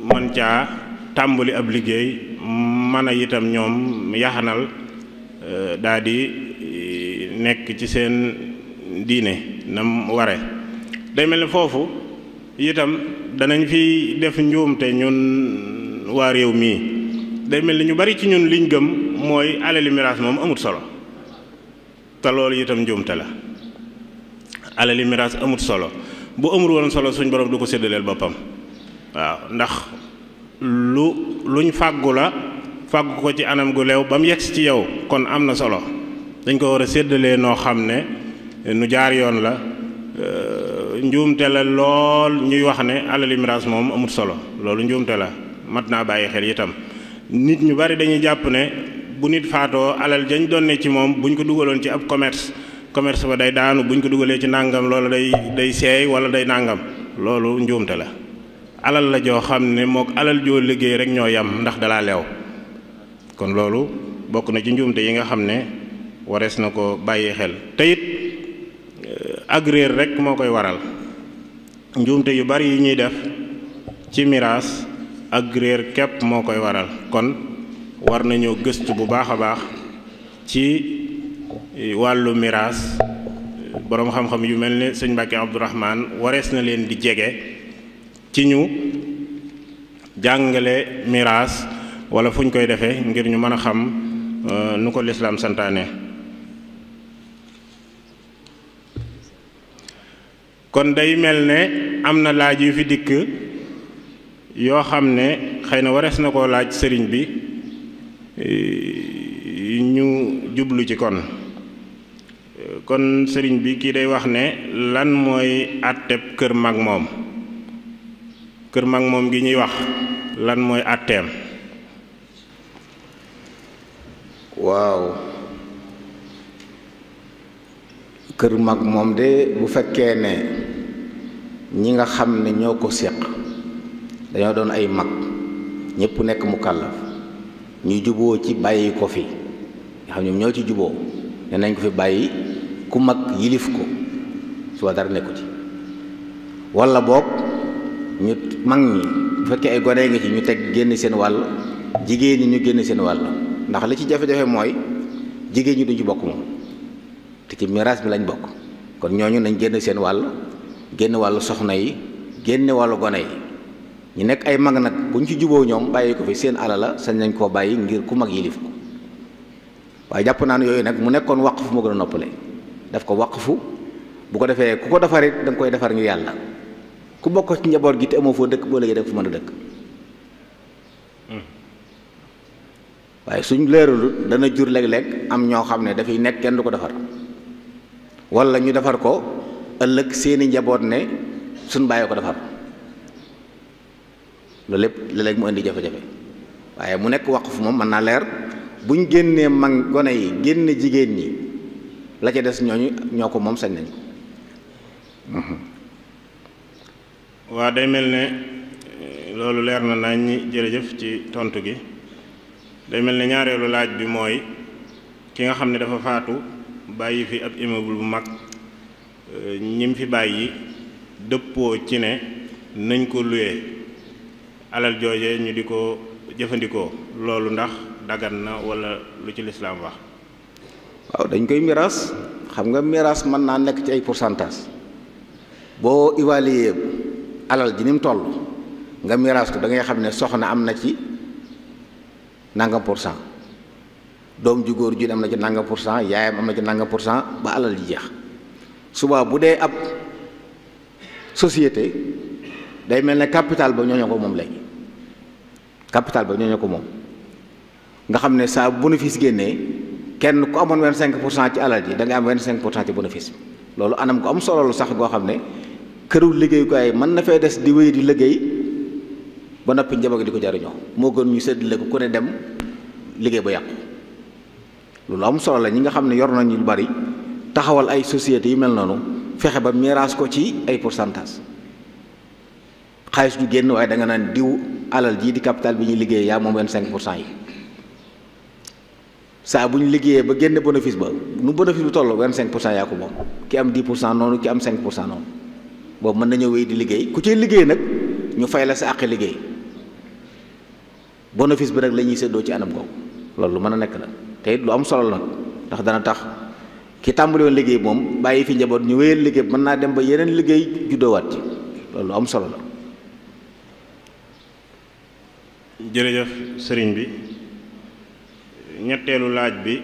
[SPEAKER 1] mën caa tàmbali ab liggéey mën a itam ñoom yaxanal daal di nekk ci seen diine nam ware. day mel ne foofu itam danañ fi def njuumte ñun waa réew mii. day mel ni ñu bari ci ñun liñ gëm mooy alali miraas moom amut solo te loolu itam njuumte la. alali miraas amut solo bu amul woon solo suñ borom du ko séddaleel boppam. waaw ndax luñ fàggu la fàggu ko ci anam gu leew ba mu yegsi ci yow kon am na solo dañ ko war a séddalee noo xam ne nu jaar yoon la. njuumte la lool ñuy wax ne alali miraas moom amut solo loolu njuumte la mat naa bàyyi xel itam. nit ñu bari dañuy jàpp ne bu nit faatoo alal jañ doon ne ci moom buñ ko dugaloon ci ab commerce ba day daanu buñ ko dugalee ci nàngam loolu day seey wala day nàngam loolu njuumte la. alal la joo xam ne mook alal joo liggéey rek ñoo yam ndax dalaa leew. kon loolu bokk na ci njuumte yi nga xam ne warees na ko bàyyi xel. te it ak réer rek moo koy waral. njuumte yu bari yi ñuy def ci miraas ak réer képp moo koy waral. kon war nañoo gëstu bu baax a baax ci wàllu miraas. boroom xam-xam yu mel ne sëñ Mbàkke Abdourahman warees na leen di jege ci ñu jàngale miraas wala fu ñu koy defee ngir ñu mën a xam nu ko lislaam santaane. kon day mel ne am na laaj yu fi dikk yoo xam ne xëy na warees na koo laaj sëriñ bi ñu jublu ci. kon kon sëriñ bi kii day wax ne lan mooy àtteb kër mag moom kër mag moom gi ñuy wax lan mooy àtteem.
[SPEAKER 2] waaw kër mag moom de bu fekkee ne ñi nga xam ne ñoo ko séq dañoo doon ay mag ñépp nekk mu kàllaf ñu juboo ci bàyyi ko fi nga xam ñoom ñoo ci juboo ne nañ ko fi bàyyi ku mag yilif ko suba dara nekku ci walla boog ñu mag ñi bu fekkee ay gone nga ci ñu teg génn seen wàll jigéen ñi ñu génn seen wàll ndax li ci jafe-jafe mooy jigéen ñi duñ ci bokk moom te ci miraas bi lañ bokk kon ñooñu nañ génn seen wàll génn wàllu soxna yi génne wàllu gone yi ñu nekk ay mag nag buñ ci juboo ñoom bàyyi ko fi seen alal la sañ nañ koo bàyyi ngir ku mag yilif ko waaye jàpp naa ne yooyu nag mu nekkoon waqfu moo gën a noppale daf ko waqfu bu ko defee ku ko defarit da nga koy defar ngir yàlla ku bokk ci njaboot gi te amoo foo dëkk boo léegi da nga fa mën a dëkk waaye suñ leeralut dana jur léeg-léeg am ñoo xam ne dafay nekk kenn du ko defar wala ñu defar ko ëllëg seeni njaboot ne suñ bàyyi ko defar loolu lépp léeg-léeg mu indi jafe-jafe waaye mu nekk waqf moom mën naa leer buñ génnee mag gone yi génne jigéen ñi la ca des ñooñu ñoo ko moom sañ nañ ko.
[SPEAKER 1] waa day mel ne loolu leer na nañ ñi jërëjëf ci tontu gi day mel ne ñaareelu laaj bi mooy ki nga xam ne dafa faatu bàyyi fi ab immeuble bu mag ñim fi bàyyi dëppoo ci ne nañ ko luye alal jooje ñu di ko jëfandikoo loolu ndax dagan na wala lu ci lislaam wax.
[SPEAKER 2] waaw dañ koy miraas xam nga miraas mën naa nekk ci ay pourcentage boo évaluer alal ji ni mu toll nga miraas ko da ngay xam ne soxna am na ci nangam pour cent doom ju góor ju am na ci nangam pour cent yaayam am na ci nangam pour cent ba alal ji jeex suba bu dee ab société day mel ne capital ba ñooñu ko moom léegi capital ba ñooñu ko moom nga xam ne saa bénéfice génnee kenn ku amoon 25% ci alal ji da nga am 25% ci bénéfice bi loolu anam ko am solo lu sax goo xam ne këru liggéeyukaay mën na fay des di wéy di liggéey ba noppi njaboot gi di ko jariñoo moo gën ñu séddale ko ku ne dem liggéey ba yàqu loolu am solo la ñi nga xam ne yor nañu lu bari taxawal ay sociétés yu mel noonu fexe ba miraas ko ci ay pourcentage xaalis du génn waaye da nga naan diw alal jii di capital bi ñuy liggéey yaa moom 25% yi saa bu ñu liggéeyee ba génne bénéfice ba nu bénéfice bu toll 25% yaa ko moom ki am 10% noonu ki am 5% noonu boobu mën nañoo wéy di liggéey ku ci liggéey nag ñu fay la sa àqi liggéey bénéfice bi nag la ñuy séddoo ci anam googu loolu lu mën a nekk la te it lu am solo nag ndax dana tax ki tàmbali woon liggéey moom bàyyi fi njaboot ñu wéyal liggéey mën naa dem ba yeneen liggéey juddoowaat ci loolu lu am solo la.
[SPEAKER 1] jërëjëf sëriñ bi ñetteelu laaj bi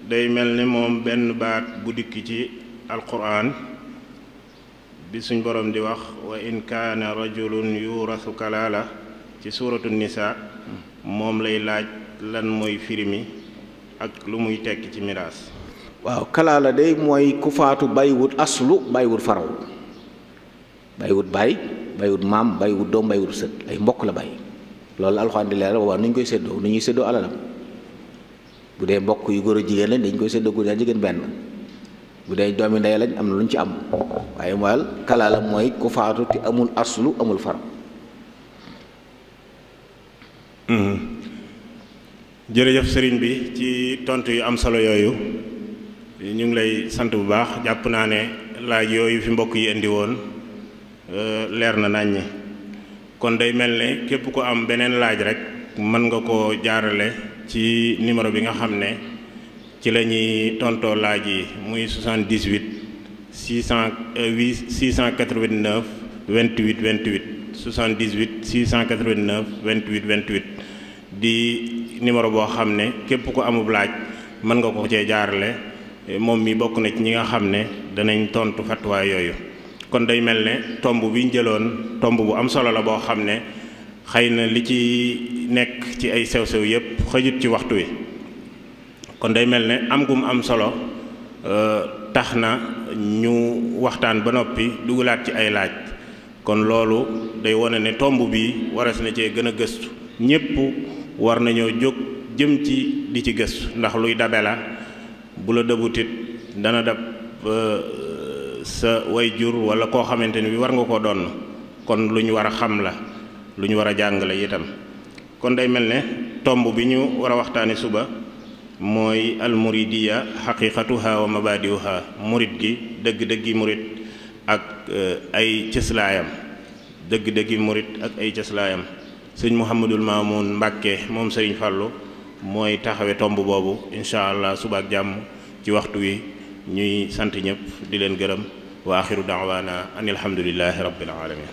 [SPEAKER 1] day mel ni moom benn baat bu dikk ci alquran bi suñ borom di wax wa in kaana rajulun yurasu kalaala ci suuratu nisa moom lay laaj lan mooy firimi ak lu muy tekki ci miraas.
[SPEAKER 2] waaw kalaala day mooy ku faatu bàyyiwut aslu bàyyiwut faraw bàyyiwut baay bàyyiwut maam bàyyiwut doom bàyyiwut sët ay mbokk la bàyyi loolu la alxuraan di leeral waaw nu ñu koy séddoo nu ñuy séddoo alalam bu dee mbokk yu góor a jigéen lañ dañ koy séddoo góor a jigéen benn bu dee doomi ndey lañ am na lu ñu ci am waaye mooy kalaala mooy ku faatu te amul aslu amul faraw.
[SPEAKER 1] jërëjëf sëriñ bi ci tontu yu am solo yooyu ñu ngi lay sant bu baax jàpp naa ne laaj yooyu fi mbokk yi indi woon leer na naññi kon day mel ne képp ku am beneen laaj rek mën nga koo jaarale ci numéro bi nga xam ne ci la ñuy tontoo laaj yi muy 78 689 28 28 78 689 28 28 di numéro boo xam ne képp ku amub laaj mën nga ko cee jaarale moom mi bokk na ci ñi nga xam ne danañ tontu fatwa yooyu kon day mel ne tomb bi ñu jëloon tomb bu am solo la boo xam ne xëy na li ci nekk ci ay sew-sew yépp xëjut ci waxtu wi kon day mel ne am gum am solo tax na ñu waxtaan ba noppi dugalaat ci ay laaj kon loolu day wone ne tomb bi waras na cee gën a gëstu ñépp war nañoo jóg jëm ci di ci gëstu ndax luy dabe la bu la dëbutit dana dab sa way jur wala koo xamante ni bi war nga koo doon kon lu ñu war a xam la lu ñu war a jàngale itam kon day mel ne tomb bi ñu war a waxtaane suba mooy almuridiya xaqiqatuha wa mabadiuha murid gi dëgg-dëggi murid ak ay cëslaayam dëgg-dëggi murid ak ay cëslaayam sëñ Mouhamadul Mamoun Mbàkke moom sëriñ Fallu mooy taxawe tomb boobu incha allah suba ak jàmm ci waxtu wi ñuy sant ñëpp di leen gërëm wa axiru daawaana an alhamdulillahi rabbil alamin